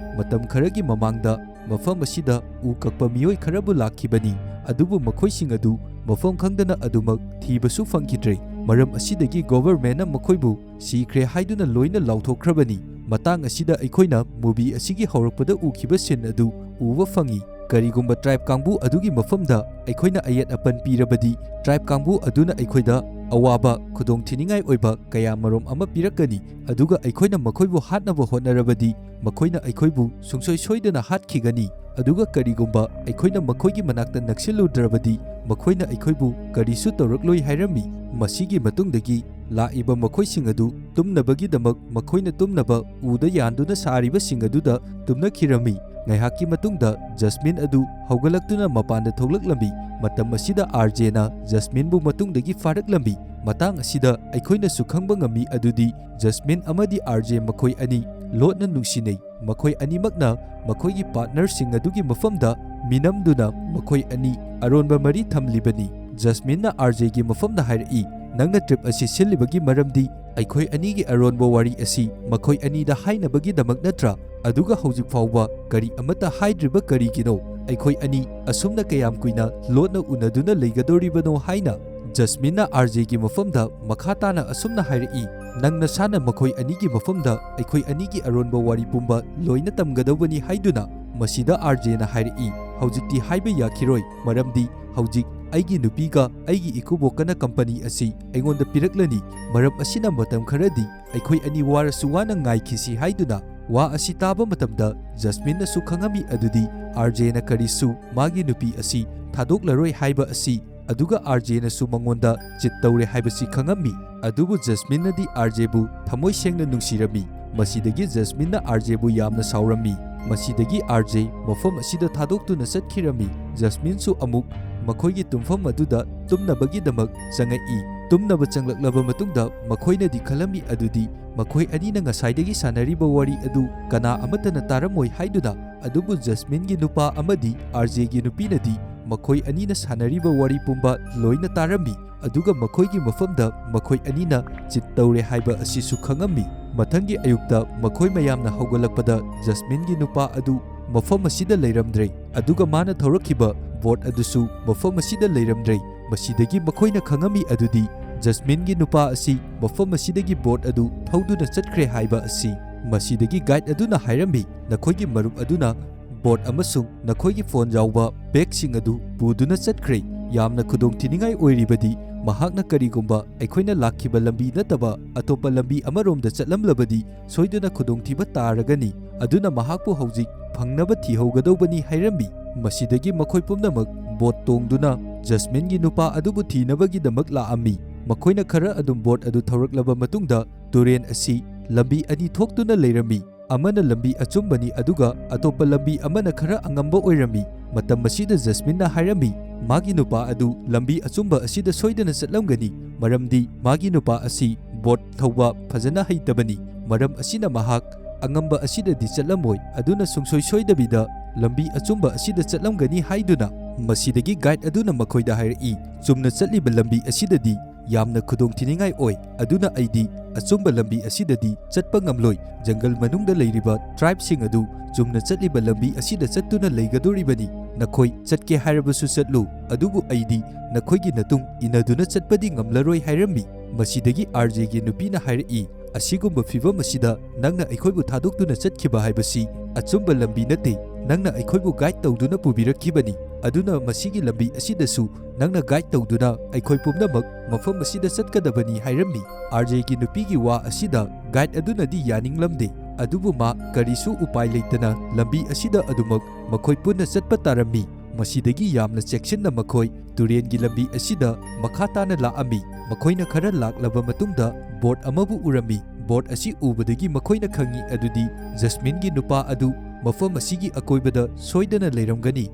ꯃꯇꯝ ꯈꯔꯒꯤ ꯃꯃꯥꯡꯗ ꯃꯐꯝ ꯑꯁꯤꯗ ꯎ ꯀꯛꯄ ꯃꯤꯑꯣꯏ ꯈꯔꯕꯨ ꯂꯥꯛꯈꯤꯕꯅꯤ, ꯑꯗꯨꯕꯨ ꯃꯈꯣꯏꯁꯤꯡ ꯑꯗꯨ ꯃꯐꯝ ꯈꯪꯗꯅ ꯑꯗꯨꯃꯛ ꯊꯤꯕꯁꯨ ꯐꯪꯈꯤꯗ꯭ꯔꯦ꯫ ꯃꯔꯝ ꯑꯁꯤꯗꯒꯤ ꯒꯣꯚꯔꯃꯦꯟꯅ ꯃꯈꯣꯏꯕꯨ ꯁꯤꯈ꯭ꯔꯦ ꯍꯥꯏꯗꯨꯅ ꯂꯣꯏꯅ ꯂꯥꯎꯊꯣꯛꯈ꯭ꯔꯕꯅꯤ꯫ ꯃꯇꯥꯡ ꯑꯁꯤꯗ ꯑꯩꯈꯣꯏꯅ ꯃꯨꯚꯤ ꯑꯁꯤꯒꯤ ꯍꯧꯔꯛꯄꯗ ꯎꯈꯤꯕ ꯁꯤꯟ ꯑꯗꯨ ꯎꯕ ꯐꯪꯏ꯫ ꯀꯔꯤꯒꯨꯝꯕ ꯇ꯭ꯔꯥꯏꯕ ꯀꯥꯡꯕꯨ ꯑꯗꯨꯒꯤ ꯃꯐꯝꯗ ꯑꯩꯈꯣꯏꯅ ꯑꯌꯦꯠ ꯑꯄꯟ ꯄꯤꯔꯕꯗꯤ, ꯇ꯭ꯔꯥꯏꯕ ꯀꯥꯡꯕꯨ ꯑꯗꯨꯅ ꯑꯩꯈꯣꯏꯗ ꯑꯋꯥꯕ, ꯈꯨꯗꯣꯡꯊꯤꯅꯤꯡꯉꯥꯏ ꯑꯣꯏꯕ ꯀꯌꯥꯃꯔꯨꯝ ꯑꯃ ꯄꯤꯔꯛꯀꯅꯤ, ꯑꯗꯨꯒ ꯑꯩꯈꯣꯏꯅ ꯃꯈꯣꯏꯕꯨ ꯍꯥꯠꯅꯕ ꯍꯣꯠꯅꯔꯕꯗꯤ, ꯃꯈꯣꯏꯅ ꯑꯩꯈꯣꯏꯕꯨ ꯁꯨꯡꯁꯣꯏ ꯁꯣꯏꯗꯅ ꯍꯥꯠꯈꯤꯒꯅꯤ, ꯑꯗꯨꯒ ꯀꯔꯤꯒꯨꯝꯕ ꯑꯩꯈꯣꯏꯅ ꯃꯈꯣꯏꯒꯤ ꯃꯅꯥꯛꯇ ꯅꯛꯁꯤꯜꯂꯨꯗ꯭ꯔꯕꯗꯤ, ꯃꯈꯣꯏꯅ ꯑꯩꯈꯣꯏꯕꯨ ꯀꯔꯤꯁꯨ ꯇꯧꯔꯛꯂꯣꯏ ꯍꯥꯏꯔꯝꯃꯤ꯫ ꯃꯁꯤꯒꯤ ꯃꯇꯨꯡꯗꯒꯤ ꯂꯥꯛꯏꯕ ꯃꯈꯣꯏꯁꯤꯡ ꯑꯗꯨ ꯇꯨꯝꯅꯕꯒꯤꯗꯃꯛ ꯃꯈꯣꯏꯅ ꯇꯨꯝꯅꯕ ꯎꯗ ꯌꯥꯟꯗꯨꯅ ꯁꯥꯔꯤꯕꯁꯤꯡ ꯑꯗꯨꯗ ꯇꯨꯝꯅꯈꯤꯔꯝꯃꯤ꯫ ꯉꯥꯏꯍꯥꯛꯀꯤ ꯃꯇꯨꯡꯗ ꯖꯁꯃꯤꯟ ꯑꯗꯨ ꯍꯧꯒꯠꯂꯛꯇꯨꯅ ꯃꯄꯥꯟꯗ ꯊꯣꯛꯂꯛꯂꯝꯃꯤ꯫ ꯃꯇꯝ ꯑꯁꯤꯗ RJꯅ ꯖꯁꯃꯤꯟꯕꯨ ꯃꯇꯨꯡꯗꯒꯤ ꯐꯥꯔꯛꯂꯝꯃꯤ꯫ ꯃꯇꯥꯡ ꯑꯁꯤꯗ ꯑꯩꯈꯣꯏꯅꯁꯨ ꯈꯪꯕ ꯉꯝꯃꯤ ꯑꯗꯨꯗꯤ ꯖꯁꯃꯤꯟ ꯑꯃꯗꯤ RJ ꯃꯈꯣꯏ ꯑꯅꯤ ꯂꯣꯠꯅ ꯅꯨꯡꯁꯤꯅꯩ꯫ ꯃꯈꯣꯏ ꯑꯅꯤꯃꯛꯅ ꯃꯈꯣꯏꯒꯤ ꯄꯥꯔꯠꯅꯔꯁꯤꯡ ꯑꯗꯨꯒꯤ ꯃꯐꯝꯗ ꯃꯤꯅꯝꯗꯨꯅ ꯃꯈꯣꯏ ꯑꯅꯤ ꯑꯔꯣꯟꯕ ꯃꯔꯤ ꯊꯝꯂꯤꯕꯅꯤ꯫ ꯖꯁꯃꯤꯟꯅ RJꯒꯤ ꯃꯐꯝꯗ ꯍꯥꯏꯔꯛꯏ, "ꯅꯪꯅ ꯇ꯭ꯔꯤꯞ ꯑꯁꯤ ꯁꯤꯜꯂꯤꯕꯒꯤ ꯃꯔꯝꯗꯤ ꯑꯩꯈꯣꯏ ꯑꯅꯤꯒꯤ ꯑꯔꯣꯟꯕ ꯋꯥꯔꯤ ꯑꯁꯤ ꯃꯈꯣꯏ ꯑꯅꯤꯗ ꯍꯥꯏꯅꯕꯒꯤꯗꯃꯛ ꯅꯠꯇ꯭ꯔꯥ? ꯑꯗꯨꯒ ꯍꯧꯖꯤꯛ ꯐꯥꯎꯕ ꯀꯔꯤ ꯑꯃꯠꯇ ꯍꯥꯏꯗ꯭ꯔꯤꯕ ꯀꯔꯤꯒꯤꯅꯣ? ꯑꯩꯈꯣꯏ ꯑꯅꯤ ꯑꯁꯨꯝꯅ ꯀꯌꯥꯝ ꯀꯨꯏꯅ ꯂꯣꯠꯅ ꯎꯅꯗꯨꯅ ꯂꯩꯒꯗꯧꯔꯤꯕꯅꯣ?" ꯍꯥꯏꯅ ꯖꯁꯃꯤꯟꯅ RJꯒꯤ ꯃꯐꯝꯗ ꯃꯈꯥ ꯇꯥꯅ ꯑꯁꯨꯝꯅ ꯍꯥꯏꯔꯛꯏ, "ꯅꯪ ꯅꯁꯥꯅ ꯃꯈꯣꯏ ꯑꯅꯤꯒꯤ ꯃꯐꯝꯗ ꯑꯩꯈꯣꯏ ꯑꯅꯤꯒꯤ ꯑꯔꯣꯟꯕ ꯋꯥꯔꯤ ꯄꯨꯝꯕ ꯂꯣꯏꯅ ꯇꯝꯒꯗꯧꯕꯅꯤ ꯍꯥꯏꯗꯨꯅ?" ꯃꯁꯤꯗ RJꯅ ꯍꯥꯏꯔꯛꯏ, "ꯍꯧꯖꯤꯛꯇꯤ ꯍꯥꯏꯕ ꯌꯥꯈꯤꯔꯣꯏ, ꯃꯔꯝꯗꯤ ꯍꯧꯖꯤꯛ "ꯑꯩꯒꯤ ꯅꯨꯄꯤꯒ ꯑꯩꯒꯤ ꯏꯀꯨꯕꯣꯛꯀꯅ ꯀꯝꯄꯅꯤ ꯑꯁꯤ ꯑꯩꯉꯣꯟꯗ ꯄꯤꯔꯛꯂꯅꯤ, ꯃꯔꯝ ꯑꯁꯤꯅ ꯃꯇꯝ ꯈꯔꯗꯤ ꯑꯩꯈꯣꯏ ꯑꯅꯤ ꯋꯥꯔꯁꯨ ꯋꯥꯅ ꯉꯥꯏꯈꯤꯁꯤ" ꯍꯥꯏꯗꯨꯅ꯫ ꯋꯥ ꯑꯁꯤ ꯇꯥꯕ ꯃꯇꯝꯗ ꯖꯁꯃꯤꯟꯅꯁꯨ ꯈꯪꯉꯝꯃꯤ ꯑꯗꯨꯗꯤ ꯑꯥꯔꯖꯦꯅ ꯀꯔꯤꯁꯨ ꯃꯥꯒꯤ ꯅꯨꯄꯤ ꯑꯁꯤ ꯊꯥꯗꯣꯛꯂꯔꯣꯏ ꯍꯥꯏꯕ ꯑꯁꯤ, ꯑꯗꯨꯒ ꯑꯥꯔꯖꯦꯅꯁꯨ ꯃꯉꯣꯟꯗ ꯆꯤꯠ ꯇꯧꯔꯦ ꯍꯥꯏꯕꯁꯤ ꯈꯪꯉꯝꯃꯤ꯫ ꯑꯗꯨꯕꯨ ꯖꯁꯃꯤꯟꯅꯗꯤ ꯑꯥꯔꯖꯦꯕꯨ ꯊꯃꯣꯏ ꯁꯦꯡꯅ ꯅꯨꯡꯁꯤꯔꯝꯃꯤ꯫ ꯃꯁꯤꯗꯒꯤ ꯖꯁꯃꯤꯟꯅ ꯑꯥꯔꯖꯦꯕꯨ ꯌꯥꯝꯅ ꯁꯥꯎꯔꯝꯃꯤ꯫ ꯃꯁꯤꯗꯒꯤ ꯑꯥꯔꯖꯦ ꯃꯐꯝ ꯑꯁꯤꯗ ꯊꯥꯗꯣꯛꯇꯨꯅ ꯆꯠꯈꯤꯔꯝꯃꯤ꯫ ꯖꯁꯃꯤꯟꯁꯨ ꯑꯃꯨꯛ ꯃꯈꯣꯏꯒꯤ ꯇꯨꯝꯐꯝ ꯑꯗꯨꯗ ꯇꯨꯝꯅꯕꯒꯤꯗꯃꯛ ꯆꯪꯉꯛꯏ꯫ ꯇꯨꯝꯅꯕ ꯆꯪꯂꯛꯂꯕ ꯃꯇꯨꯡꯗ ꯃꯈꯣꯏꯅꯗꯤ ꯈꯜꯂꯝꯃꯤ ꯑꯗꯨꯗꯤ ꯃꯈꯣꯏ ꯑꯅꯤꯅ ꯉꯁꯥꯏꯗꯒꯤ ꯁꯥꯟꯅꯔꯤꯕ ꯋꯥꯔꯤ ꯑꯗꯨ ꯀꯅꯥ ꯑꯃꯠꯇꯅ ꯇꯥꯔꯝꯃꯣꯏ ꯍꯥꯏꯗꯨꯅ꯫ ꯑꯗꯨꯕꯨ ꯖꯁꯃꯤꯟꯒꯤ ꯅꯨꯄꯥ ꯑꯃꯗꯤ ꯑꯥꯔꯖꯦꯒꯤ ꯅꯨꯄꯤꯅꯗꯤ ꯃꯈꯣꯏ ꯑꯅꯤꯅ ꯁꯥꯟꯅꯔꯤꯕ ꯋꯥꯔꯤ ꯄꯨꯝꯕ ꯂꯣꯏꯅ ꯇꯥꯔꯝꯃꯤ, ꯑꯗꯨꯒ ꯃꯈꯣꯏꯒꯤ ꯃꯐꯝꯗ ꯃꯈꯣꯏ ꯑꯅꯤꯅ ꯆꯤꯠ ꯇꯧꯔꯦ ꯍꯥꯏꯕ ꯑꯁꯤꯁꯨ ꯈꯪꯉꯝꯃꯤ꯫ ꯃꯊꯪꯒꯤ ꯑꯌꯨꯛꯇ ꯃꯈꯣꯏ ꯃꯌꯥꯝꯅ ꯍꯧꯒꯠꯂꯛꯄꯗ ꯖꯁꯃꯤꯟꯒꯤ ꯅꯨꯄꯥ ꯑꯗꯨ ꯃꯐꯝ ꯑꯁꯤꯗ ꯂꯩꯔꯝꯗ꯭ꯔꯦ, ꯑꯗꯨꯒ ꯃꯥꯅ ꯊꯧꯔꯛꯈꯤꯕ ꯕꯣꯠ ꯑꯗꯨꯁꯨ ꯃꯐꯝ ꯑꯁꯤꯗ ꯂꯩꯔꯝꯗ꯭ꯔꯦ꯫ ꯃꯁꯤꯗꯒꯤ ꯃꯈꯣꯏꯅ ꯈꯪꯉꯝꯃꯤ ꯑꯗꯨꯗꯤ ꯖꯁꯃꯤꯟꯒꯤ ꯅꯨꯄꯥ ꯑꯁꯤ ꯃꯐꯝ ꯑꯁꯤꯗꯒꯤ ꯕꯣꯠ ꯑꯗꯨ ꯊꯧꯗꯨꯅ ꯆꯠꯈ꯭ꯔꯦ ꯍꯥꯏꯕ ꯑꯁꯤ꯫ ꯃꯁꯤꯗꯒꯤ ꯒꯥꯏꯗ ꯑꯗꯨꯅ ꯍꯥꯏꯔꯝꯃꯤ, "ꯅꯈꯣꯏꯒꯤ ꯃꯔꯨꯞ ꯑꯗꯨꯅ ꯕꯣꯠ ꯑꯃꯁꯨꯡ ꯅꯈꯣꯏꯒꯤ ꯐꯣꯟ ꯌꯥꯎꯕ ꯕꯦꯒꯁꯤꯡ ꯑꯗꯨ ꯄꯨꯗꯨꯅ ꯆꯠꯈ꯭ꯔꯦ꯫ ꯌꯥꯝꯅ ꯈꯨꯗꯣꯡꯊꯤꯅꯤꯡꯉꯥꯏ ꯑꯣꯏꯔꯤꯕꯗꯤ, ꯃꯍꯥꯛꯅ ꯀꯔꯤꯒꯨꯝꯕ ꯑꯩꯈꯣꯏꯅ ꯂꯥꯛꯈꯤꯕ ꯂꯝꯕꯤ ꯅꯠꯇꯕ ꯑꯇꯣꯞꯄ ꯂꯝꯕꯤ ꯑꯃꯔꯣꯝꯗ ꯆꯠꯂꯝꯂꯕꯗꯤ ꯁꯣꯏꯗꯅ ꯈꯨꯗꯣꯡꯊꯤꯕ ꯇꯥꯔꯒꯅꯤ꯫ ꯑꯗꯨꯅ ꯃꯍꯥꯛꯄꯨ ꯍꯧꯖꯤꯛ ꯐꯪꯅꯕ ꯊꯤꯍꯧꯒꯗꯧꯕꯅꯤ" ꯍꯥꯏꯔꯝꯃꯤ꯫ ꯃꯁꯤꯗꯒꯤ ꯃꯈꯣꯏ ꯄꯨꯝꯅꯃꯛ ꯕꯣꯠ ꯇꯣꯡꯗꯨꯅ ꯖꯁꯃꯤꯟꯒꯤ ꯅꯨꯄꯥ ꯑꯗꯨꯕꯨ ꯊꯤꯅꯕꯒꯤꯗꯃꯛ ꯂꯥꯛꯑꯝꯃꯤ꯫ ꯃꯈꯣꯏꯅ ꯈꯔ ꯑꯗꯨꯝ ꯕꯣꯠ ꯑꯗꯨ ꯊꯧꯔꯛꯂꯕ ꯃꯇꯨꯡꯗ ꯇꯨꯔꯦꯜ ꯑꯁꯤ ꯂꯝꯕꯤ ꯑꯅꯤ ꯊꯣꯛꯇꯨꯅ ꯂꯩꯔꯝꯃꯤ꯫ ꯑꯃꯅ ꯂꯝꯕꯤ ꯑꯆꯨꯝꯕꯅꯤ, ꯑꯗꯨꯒ ꯑꯇꯣꯞꯄ ꯂꯝꯕꯤ ꯑꯃꯅ ꯈꯔ ꯑꯉꯝꯕ ꯑꯣꯏꯔꯝꯃꯤ꯫ ꯃꯇꯝ ꯑꯁꯤꯗ ꯖꯁꯃꯤꯟꯅ ꯍꯥꯏꯔꯝꯃꯤ, ꯃꯥꯒꯤ ꯅꯨꯄꯥ ꯑꯗꯨ ꯂꯝꯕꯤ ꯑꯆꯨꯝꯕ ꯑꯁꯤꯗ ꯁꯣꯏꯗꯅ ꯆꯠꯂꯝꯒꯅꯤ, ꯃꯔꯝꯗꯤ ꯃꯥꯒꯤ ꯅꯨꯄꯥ ꯑꯁꯤ ꯕꯣꯠ ꯊꯧꯕ ꯐꯖꯅ ꯍꯩꯇꯕꯅꯤ꯫ ꯃꯔꯝ ꯑꯁꯤꯅ ꯃꯍꯥꯛ ꯑꯉꯝꯕ ꯑꯁꯤꯗꯗꯤ ꯆꯠꯂꯝꯃꯣꯏ, ꯑꯗꯨꯅ ꯁꯨꯡꯁꯣꯏ ꯁꯣꯏꯗꯕꯤꯗ ꯂꯝꯕꯤ ꯑꯆꯨꯝꯕ ꯑꯁꯤꯗ ꯆꯠꯂꯝꯒꯅꯤ ꯍꯥꯏꯗꯨꯅ꯫ ꯃꯁꯤꯗꯒꯤ ꯒꯥꯏꯗ ꯑꯗꯨꯅ ꯃꯈꯣꯏꯗ ꯍꯥꯏꯔꯛꯏ, "ꯆꯨꯝꯅ ꯆꯠꯂꯤꯕ ꯂꯝꯕꯤ ꯑꯁꯤꯗꯗꯤ ꯌꯥꯝꯅ ꯈꯨꯗꯣꯡꯊꯤꯅꯤꯡꯉꯥꯏ ꯑꯣꯏ, ꯑꯗꯨꯅ ꯑꯩꯗꯤ ꯑꯆꯨꯝꯕ ꯂꯝꯕꯤ ꯑꯁꯤꯗꯗꯤ ꯆꯠꯄ ꯉꯝꯂꯣꯏ꯫ ꯖꯪꯒꯜ ꯃꯅꯨꯡꯗ ꯂꯩꯔꯤꯕ ꯇ꯭ꯔꯥꯏꯕꯁꯤꯡ ꯑꯗꯨ ꯆꯨꯝꯅ ꯆꯠꯂꯤꯕ ꯂꯝꯕꯤ ꯑꯁꯤꯗ ꯆꯠꯇꯨꯅ ꯂꯩꯒꯗꯧꯔꯤꯕꯅꯤ꯫ ꯅꯈꯣꯏ ꯆꯠꯀꯦ ꯍꯥꯏꯔꯕꯁꯨ ꯆꯠꯂꯨ, ꯑꯗꯨꯕꯨ ꯑꯩꯗꯤ ꯅꯈꯣꯏꯒꯤ ꯅꯇꯨꯡ ꯏꯟꯅꯗꯨꯅ ꯆꯠꯄꯗꯤ ꯉꯝꯂꯔꯣꯏ" ꯍꯥꯏꯔꯝꯃꯤ꯫ ꯃꯁꯤꯗꯒꯤ ꯑꯥꯔꯖꯦꯒꯤ ꯅꯨꯄꯤꯅ ꯍꯥꯏꯔꯛꯏ, "ꯑꯁꯤꯒꯨꯝꯕ ꯐꯤꯚꯝ ꯑꯁꯤꯗ ꯅꯪꯅ ꯑꯩꯈꯣꯏꯕꯨ ꯊꯥꯗꯣꯛꯇꯨꯅ ꯆꯠꯈꯤꯕ ꯍꯥꯏꯕꯁꯤ ꯑꯆꯨꯝꯕ ꯂꯝꯕꯤ ꯅꯠꯇꯦ꯫ ꯅꯪꯅ ꯑꯩꯈꯣꯏꯕꯨ ꯒꯥꯏꯗ ꯇꯧꯗꯨꯅ ꯄꯨꯕꯤꯔꯛꯈꯤꯕꯅꯤ, ꯑꯗꯨꯅ ꯃꯁꯤꯒꯤ ꯂꯝꯕꯤ ꯑꯁꯤꯗꯁꯨ ꯅꯪꯅ ꯒꯥꯏꯗ ꯇꯧꯗꯨꯅ ꯑꯩꯈꯣꯏ ꯄꯨꯝꯅꯃꯛ ꯃꯐꯝ ꯑꯁꯤꯗ ꯆꯠꯀꯗꯕꯅꯤ" ꯍꯥꯏꯔꯝꯃꯤ꯫ ꯑꯥꯔ ꯖꯦꯒꯤ ꯅꯨꯄꯤꯒꯤ ꯋꯥ ꯑꯁꯤꯗ ꯒꯥꯏꯗ ꯑꯗꯨꯅꯗꯤ ꯌꯥꯅꯤꯡꯂꯝꯗꯦ, ꯑꯗꯨꯕꯨ ꯃꯥ ꯀꯔꯤꯁꯨ ꯎꯄꯥꯏ ꯂꯩꯇꯅ ꯂꯝꯕꯤ ꯑꯁꯤꯗ ꯑꯗꯨꯃꯛ ꯃꯈꯣꯏ ꯄꯨꯟꯅ ꯆꯠꯄ ꯇꯥꯔꯝꯃꯤ꯫ ꯃꯁꯤꯗꯒꯤ ꯌꯥꯝꯅ ꯆꯦꯛꯁꯤꯟꯅ ꯃꯈꯣꯏ ꯇꯨꯔꯦꯟꯒꯤ ꯂꯝꯕꯤ ꯑꯁꯤꯗ ꯃꯈꯥ ꯇꯥꯅ ꯂꯥꯛꯑꯝꯃꯤ꯫ ꯃꯈꯣꯏꯅ ꯈꯔ ꯂꯥꯛꯂꯕ ꯃꯇꯨꯡꯗ ꯕꯣꯠ ꯑꯃꯕꯨ ꯎꯔꯝꯃꯤ꯫ ꯕꯣꯠ ꯑꯁꯤ ꯎꯕꯗꯒꯤ ꯃꯈꯣꯏꯅ ꯈꯪꯉꯤ ꯑꯗꯨꯗꯤ ꯖꯁꯃꯤꯟꯒꯤ ꯅꯨꯄꯥ ꯑꯗꯨ ꯃꯐꯝ ꯑꯁꯤꯒꯤ ꯑꯀꯣꯏꯕꯗ ꯁꯣꯏꯗꯅ ꯂꯩꯔꯝꯒꯅꯤ꯫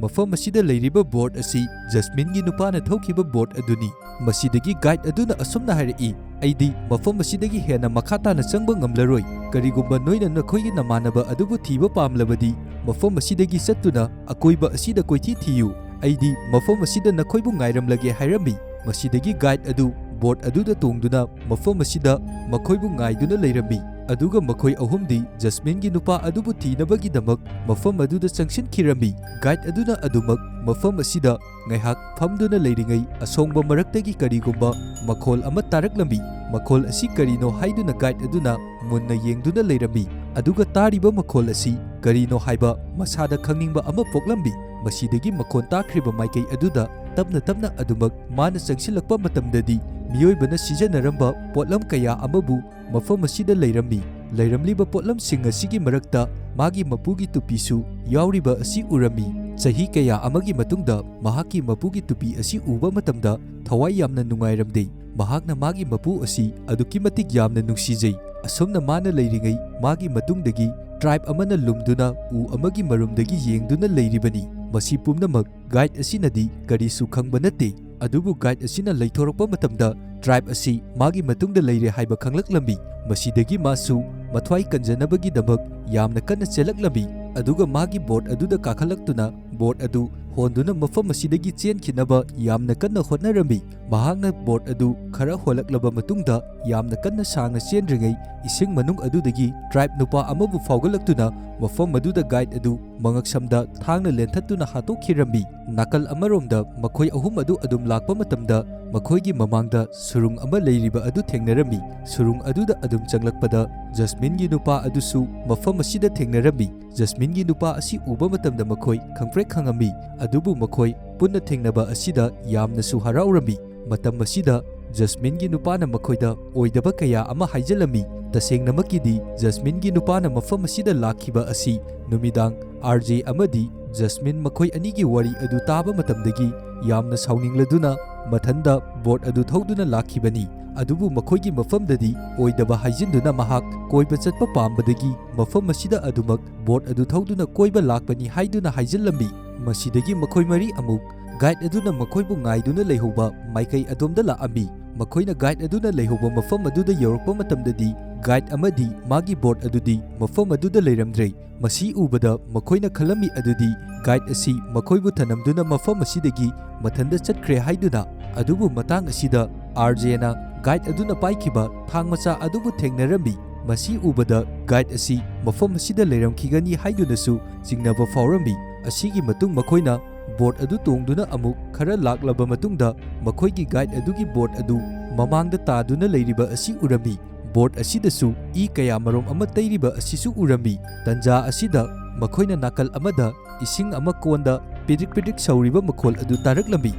ꯃꯐꯝ ꯑꯁꯤꯗ ꯂꯩꯔꯤꯕ ꯕꯣꯠ ꯑꯁꯤ ꯖꯁꯃꯤꯟꯒꯤ ꯅꯨꯄꯥꯅ ꯊꯧꯈꯤꯕ ꯕꯣꯠ ꯑꯗꯨꯅꯤ꯫ ꯃꯁꯤꯗꯒꯤ ꯒꯥꯏꯗ ꯑꯗꯨꯅ ꯑꯁꯨꯝꯅ ꯍꯥꯏꯔꯛꯏ, "ꯑꯩꯗꯤ ꯃꯐꯝ ꯑꯁꯤꯗꯒꯤ ꯍꯦꯟꯅ ꯃꯈꯥ ꯇꯥꯅ ꯆꯪꯕ ꯉꯝꯂꯔꯣꯏ꯫ ꯀꯔꯤꯒꯨꯝꯕ ꯅꯣꯏꯅ ꯅꯈꯣꯏꯒꯤ ꯅꯃꯥꯟꯅꯕ ꯑꯗꯨꯕꯨ ꯊꯤꯕ ꯄꯥꯝꯂꯕꯗꯤ ꯃꯐꯝ ꯑꯁꯤꯗꯒꯤ ꯆꯠꯇꯨꯅ ꯑꯀꯣꯏꯕ ꯑꯁꯤꯗ ꯀꯣꯏꯊꯤ ꯊꯤꯌꯨ꯫ ꯑꯩꯗꯤ ꯃꯐꯝ ꯑꯁꯤꯗ ꯅꯈꯣꯏꯕꯨ ꯉꯥꯏꯔꯝꯂꯒꯦ" ꯍꯥꯏꯔꯝꯃꯤ꯫ ꯃꯁꯤꯗꯒꯤ ꯒꯥꯏꯗ ꯑꯗꯨ ꯕꯣꯠ ꯑꯗꯨꯗ ꯇꯣꯡꯗꯨꯅ ꯃꯐꯝ ꯑꯁꯤꯗ ꯃꯈꯣꯏꯕꯨ ꯉꯥꯏꯗꯨꯅ ꯂꯩꯔꯝꯃꯤ꯫ ꯑꯗꯨꯒ ꯃꯈꯣꯏ ꯑꯍꯨꯝꯗꯤ ꯖꯁꯃꯤꯟꯒꯤ ꯅꯨꯄꯥ ꯑꯗꯨꯕꯨ ꯊꯤꯅꯕꯒꯤꯗꯃꯛ ꯃꯐꯝ ꯑꯗꯨꯗ ꯆꯪꯁꯤꯟꯈꯤꯔꯝꯃꯤ꯫ ꯒꯥꯏꯗ ꯑꯗꯨꯅ ꯑꯗꯨꯃꯛ ꯃꯐꯝ ꯑꯁꯤꯗ ꯉꯥꯏꯍꯥꯛ ꯐꯝꯗꯨꯅ ꯂꯩꯔꯤꯉꯩ ꯑꯁꯣꯡꯕ ꯃꯔꯛꯇꯒꯤ ꯀꯔꯤꯒꯨꯝꯕ ꯃꯈꯣꯜ ꯑꯃ ꯇꯥꯔꯛꯂꯝꯃꯤ꯫ ꯃꯈꯣꯜ ꯑꯁꯤ ꯀꯔꯤꯅꯣ ꯍꯥꯏꯗꯨꯅ ꯒꯥꯏꯗ ꯑꯗꯨꯅ ꯃꯨꯟꯅ ꯌꯦꯡꯗꯨꯅ ꯂꯩꯔꯝꯃꯤ꯫ ꯑꯗꯨꯒ ꯇꯥꯔꯤꯕ ꯃꯈꯣꯜ ꯑꯁꯤ ꯀꯔꯤꯅꯣ ꯍꯥꯏꯕ ꯃꯁꯥꯗ ꯈꯪꯅꯤꯡꯕ ꯑꯃ ꯄꯣꯛꯂꯝꯃꯤ꯫ ꯃꯁꯤꯗꯒꯤ ꯃꯈꯣꯟ ꯇꯥꯈ꯭ꯔꯤꯕ ꯃꯥꯏꯀꯩ ꯑꯗꯨꯗ ꯇꯞꯅ ꯇꯞꯅ ꯑꯗꯨꯃꯛ ꯃꯥꯅ ꯆꯪꯁꯤꯜꯂꯛꯄ ꯃꯇꯝꯗꯗꯤ ꯃꯤꯑꯣꯏꯕꯅ ꯁꯤꯖꯤꯟꯅꯔꯝꯕ ꯄꯣꯠꯂꯝ ꯀꯌꯥ ꯑꯃꯕꯨ ꯃꯐꯝ ꯑꯁꯤꯗ ꯂꯩꯔꯝꯃꯤ꯫ ꯂꯩꯔꯝꯂꯤꯕ ꯄꯣꯠꯂꯝꯁꯤꯡ ꯑꯁꯤꯒꯤ ꯃꯔꯛꯇ ꯃꯥꯒꯤ ꯃꯄꯨꯒꯤ ꯇꯨꯄꯤꯁꯨ ꯌꯥꯎꯔꯤꯕ ꯑꯁꯤ ꯎꯔꯝꯃꯤ꯫ ꯆꯍꯤ ꯀꯌꯥ ꯑꯃꯒꯤ ꯃꯇꯨꯡꯗ ꯃꯍꯥꯛꯀꯤ ꯃꯄꯨꯒꯤ ꯇꯨꯄꯤ ꯑꯁꯤ ꯎꯕ ꯃꯇꯝꯗ ꯊꯋꯥꯏ ꯌꯥꯝꯅ ꯅꯨꯡꯉꯥꯏꯔꯝꯗꯦ꯫ ꯃꯍꯥꯛꯅ ꯃꯥꯒꯤ ꯃꯄꯨ ꯑꯁꯤ ꯑꯗꯨꯛꯀꯤ ꯃꯇꯤꯛ ꯌꯥꯝꯅ ꯅꯨꯡꯁꯤꯖꯩ꯫ ꯑꯁꯨꯝꯅ ꯃꯥꯅ ꯂꯩꯔꯤꯉꯩ ꯃꯥꯒꯤ ꯃꯇꯨꯡꯗꯒꯤ ꯇ꯭ꯔꯥꯏꯕ ꯑꯃꯅ ꯂꯨꯝꯗꯨꯅ ꯎ ꯑꯃꯒꯤ ꯃꯔꯨꯝꯗꯒꯤ ꯌꯦꯡꯗꯨꯅ ꯂꯩꯔꯤꯕꯅꯤ꯫ ꯃꯁꯤ ꯄꯨꯝꯅꯃꯛ ꯒꯥꯏꯗ ꯑꯁꯤꯅꯗꯤ ꯀꯔꯤꯁꯨ ꯈꯪꯕ ꯅꯠꯇꯦ꯫ ꯑꯗꯨꯕꯨ ꯒꯥꯏꯗ ꯑꯁꯤꯅ ꯂꯩꯊꯣꯔꯛꯄ ꯃꯇꯝꯗ ꯇ꯭ꯔꯥꯏꯕ ꯑꯁꯤ ꯃꯥꯒꯤ ꯃꯇꯨꯡꯗ ꯂꯩꯔꯦ ꯍꯥꯏꯕ ꯈꯪꯂꯛꯂꯝꯃꯤ꯫ ꯃꯁꯤꯗꯒꯤ ꯃꯥꯁꯨ ꯃꯊ꯭ꯋꯥꯏ ꯀꯟꯖꯅꯕꯒꯤꯗꯃꯛ ꯌꯥꯝꯅ ꯀꯟꯅ ꯆꯦꯜꯂꯛꯂꯝꯃꯤ꯫ ꯑꯗꯨꯒ ꯃꯥꯒꯤ ꯕꯣꯠ ꯑꯗꯨꯗ ꯀꯥꯈꯠꯂꯛꯇꯨꯅ ꯕꯣꯠ ꯑꯗꯨ ꯍꯣꯟꯗꯨꯅ ꯃꯐꯝ ꯑꯁꯤꯗꯒꯤ ꯆꯦꯟꯈꯤꯅꯕ ꯌꯥꯝꯅ ꯀꯟꯅ ꯍꯣꯠꯅꯔꯝꯃꯤ꯫ ꯃꯍꯥꯛꯅ ꯕꯣꯠ ꯑꯗꯨ ꯈꯔ ꯍꯣꯜꯂꯛꯂꯕ ꯃꯇꯨꯡꯗ ꯌꯥꯝꯅ ꯀꯟꯅ ꯁꯥꯡꯅ ꯆꯦꯟꯗ꯭ꯔꯤꯉꯩ ꯏꯁꯤꯡ ꯃꯅꯨꯡ ꯑꯗꯨꯗꯒꯤ ꯇ꯭ꯔꯥꯏꯕ ꯅꯨꯄꯥ ꯑꯃꯕꯨ ꯐꯥꯎꯒꯠꯂꯛꯇꯨꯅ ꯃꯐꯝ ꯑꯗꯨꯗ ꯒꯥꯏꯗ ꯑꯗꯨ ꯃꯉꯛꯁꯝꯗ ꯊꯥꯡꯅ ꯂꯦꯟꯊꯠꯇꯨꯅ ꯍꯥꯠꯇꯣꯛꯈꯤꯔꯝꯃꯤ꯫ ꯅꯥꯀꯜ ꯑꯃꯔꯣꯝꯗ ꯃꯈꯣꯏ ꯑꯍꯨꯝ ꯑꯗꯨ ꯑꯗꯨꯝ ꯂꯥꯛꯄ ꯃꯇꯝꯗ ꯃꯈꯣꯏꯒꯤ ꯃꯃꯥꯡꯗ ꯁꯨꯔꯨꯡ ꯑꯃ ꯂꯩꯔꯤꯕ ꯑꯗꯨ ꯊꯦꯡꯅꯔꯝꯃꯤ꯫ ꯁꯨꯔꯨꯡ ꯑꯗꯨꯗ ꯑꯗꯨꯝ ꯆꯪꯂꯛꯄꯗ ꯖꯁꯃꯤꯟꯒꯤ ꯅꯨꯄꯥ ꯑꯗꯨꯁꯨ ꯃꯐꯝ ꯂꯥꯛꯄꯁꯤꯗ ꯊꯦꯡꯅꯔꯝꯃꯤ꯫ ꯖꯁꯃꯤꯟꯒꯤ ꯅꯨꯄꯥ ꯑꯁꯤ ꯎꯕ ꯃꯇꯝꯗ ꯃꯈꯣꯏ ꯈꯪꯄ꯭ꯔꯦꯛ ꯈꯪꯉꯝꯃꯤ꯫ ꯑꯗꯨꯕꯨ ꯃꯈꯣꯏ ꯄꯨꯟꯅ ꯊꯦꯡꯅꯕ ꯑꯁꯤꯗ ꯌꯥꯝꯅꯁꯨ ꯍꯔꯥꯎꯔꯝꯃꯤ꯫ ꯃꯇꯝ ꯑꯁꯤꯗ ꯖꯁꯃꯤꯟꯒꯤ ꯅꯨꯄꯥꯅ ꯃꯈꯣꯏꯗ ꯑꯣꯏꯗꯕ ꯀꯌꯥ ꯑꯃ ꯍꯥꯏꯖꯤꯜꯂꯝꯃꯤ꯫ ꯇꯁꯦꯡꯅꯃꯛꯀꯤꯗꯤ ꯖꯁꯃꯤꯟꯒꯤ ꯅꯨꯄꯥꯅ ꯃꯐꯝ ꯑꯁꯤꯗ ꯂꯥꯛꯈꯤꯕ ꯑꯁꯤ ꯅꯨꯃꯤꯗꯥꯡ ꯑꯥꯔ ꯖꯦ ꯑꯃꯗꯤ ꯖꯁꯃꯤꯟ ꯃꯈꯣꯏ ꯑꯅꯤꯒꯤ ꯋꯥꯔꯤ ꯑꯗꯨ ꯇꯥꯕ ꯃꯇꯝꯗꯒꯤ ꯌꯥꯝꯅ ꯁꯥꯎꯅꯤꯡꯂꯗꯨꯅ ꯃꯊꯟꯗ ꯕꯣꯠ ꯑꯗꯨ ꯊꯧꯗꯨꯅ ꯂꯥꯛꯈꯤꯕꯅꯤ꯫ ꯑꯗꯨꯕꯨ ꯃꯈꯣꯏꯒꯤ ꯃꯐꯝꯗꯗꯤ ꯑꯣꯏꯗꯕ ꯍꯥꯏꯖꯤꯟꯗꯨꯅ ꯃꯍꯥꯛ ꯀꯣꯏꯕ ꯆꯠꯄ ꯄꯥꯝꯕꯗꯒꯤ ꯃꯐꯝ ꯑꯁꯤꯗ ꯑꯗꯨꯃꯛ ꯕꯣꯠ ꯑꯗꯨ ꯊꯧꯗꯨꯅ ꯀꯣꯏꯕ ꯂꯥꯛꯄꯅꯤ ꯍꯥꯏꯗꯨꯅ ꯍꯥꯏꯖꯤꯜꯂꯝꯃꯤ꯫ ꯃꯁꯤꯗꯒꯤ ꯃꯈꯣꯏ ꯃꯔꯤ ꯑꯃꯨꯛ ꯒꯥꯏꯗ ꯑꯗꯨꯅ ꯃꯈꯣꯏꯕꯨ ꯉꯥꯏꯗꯨꯅ ꯂꯩꯍꯧꯕ ꯃꯥꯏꯀꯩ ꯑꯗꯣꯝꯗ ꯂꯥꯛꯑꯝꯃꯤ꯫ ꯃꯈꯣꯏꯅ ꯒꯥꯏꯗ ꯑꯗꯨꯅ ꯂꯩꯍꯧꯕ ꯃꯐꯝ ꯑꯗꯨꯗ ꯌꯧꯔꯛꯄ ꯃꯇꯝꯗꯗꯤ ꯒꯥꯏꯗ ꯑꯃꯗꯤ ꯃꯥꯒꯤ ꯕꯣꯠ ꯑꯗꯨꯗꯤ ꯃꯐꯝ ꯑꯗꯨꯗ ꯂꯩꯔꯝꯗ꯭ꯔꯦ꯫ ꯃꯁꯤ ꯎꯕꯗ ꯃꯈꯣꯏꯅ ꯈꯜꯂꯝꯃꯤ ꯑꯗꯨꯗꯤ ꯒꯥꯏꯗ ꯑꯁꯤ ꯃꯈꯣꯏꯕꯨ ꯊꯅꯝꯗꯨꯅ ꯃꯐꯝ ꯑꯁꯤꯗꯒꯤ ꯃꯊꯟꯗ ꯆꯠꯈ꯭ꯔꯦ ꯍꯥꯏꯗꯨꯅ꯫ ꯑꯗꯨꯕꯨ ꯃꯇꯥꯡ ꯑꯁꯤꯗ ꯑꯥꯔ ꯖꯦꯅ ꯒꯥꯏꯗ ꯑꯗꯨꯅ ꯄꯥꯏꯈꯤꯕ ꯊꯥꯡ ꯃꯆꯥ ꯑꯗꯨꯕꯨ ꯊꯦꯡꯅꯔꯝꯃꯤ꯫ ꯃꯁꯤ ꯎꯕꯗ ꯒꯥꯏꯗ ꯑꯁꯤ ꯃꯐꯝ ꯑꯁꯤꯗ ꯂꯩꯔꯝꯈꯤꯒꯅꯤ ꯍꯥꯏꯗꯨꯅꯁꯨ ꯆꯤꯡꯅꯕ ꯐꯥꯎꯔꯝꯃꯤ꯫ ꯑꯁꯤꯒꯤ ꯃꯇꯨꯡ ꯃꯈꯣꯏꯅ ꯕꯣꯠ ꯑꯗꯨ ꯇꯣꯡꯗꯨꯅ ꯑꯃꯨꯛ ꯈꯔ ꯂꯥꯛꯂꯕ ꯃꯇꯨꯡꯗ ꯃꯈꯣꯏꯒꯤ ꯒꯥꯏꯗ ꯑꯗꯨꯒꯤ ꯕꯣꯠ ꯑꯗꯨ ꯃꯃꯥꯡꯗ ꯇꯥꯗꯨꯅ ꯂꯩꯔꯤꯕ ꯑꯁꯤ ꯎꯔꯝꯃꯤ꯫ ꯕꯣꯠ ꯑꯁꯤꯗꯁꯨ ꯏ ꯀꯌꯥ ꯃꯔꯨꯝ ꯑꯃ ꯇꯩꯔꯤꯕ ꯑꯁꯤꯁꯨ ꯎꯔꯝꯃꯤ꯫ ꯇꯟꯖꯥ ꯑꯁꯤꯗ ꯃꯈꯣꯏꯅ ꯅꯥꯀꯜ ꯑꯃꯗ ꯏꯁꯤꯡ ꯑꯃ ꯀꯣꯟꯗ ꯄꯤꯗ꯭ꯔꯤꯛ ꯄꯤꯗ꯭ꯔꯤꯛ ꯁꯧꯔꯤꯕ ꯃꯈꯣꯜ ꯑꯗꯨ ꯇꯥꯔꯛꯂꯝꯃꯤ꯫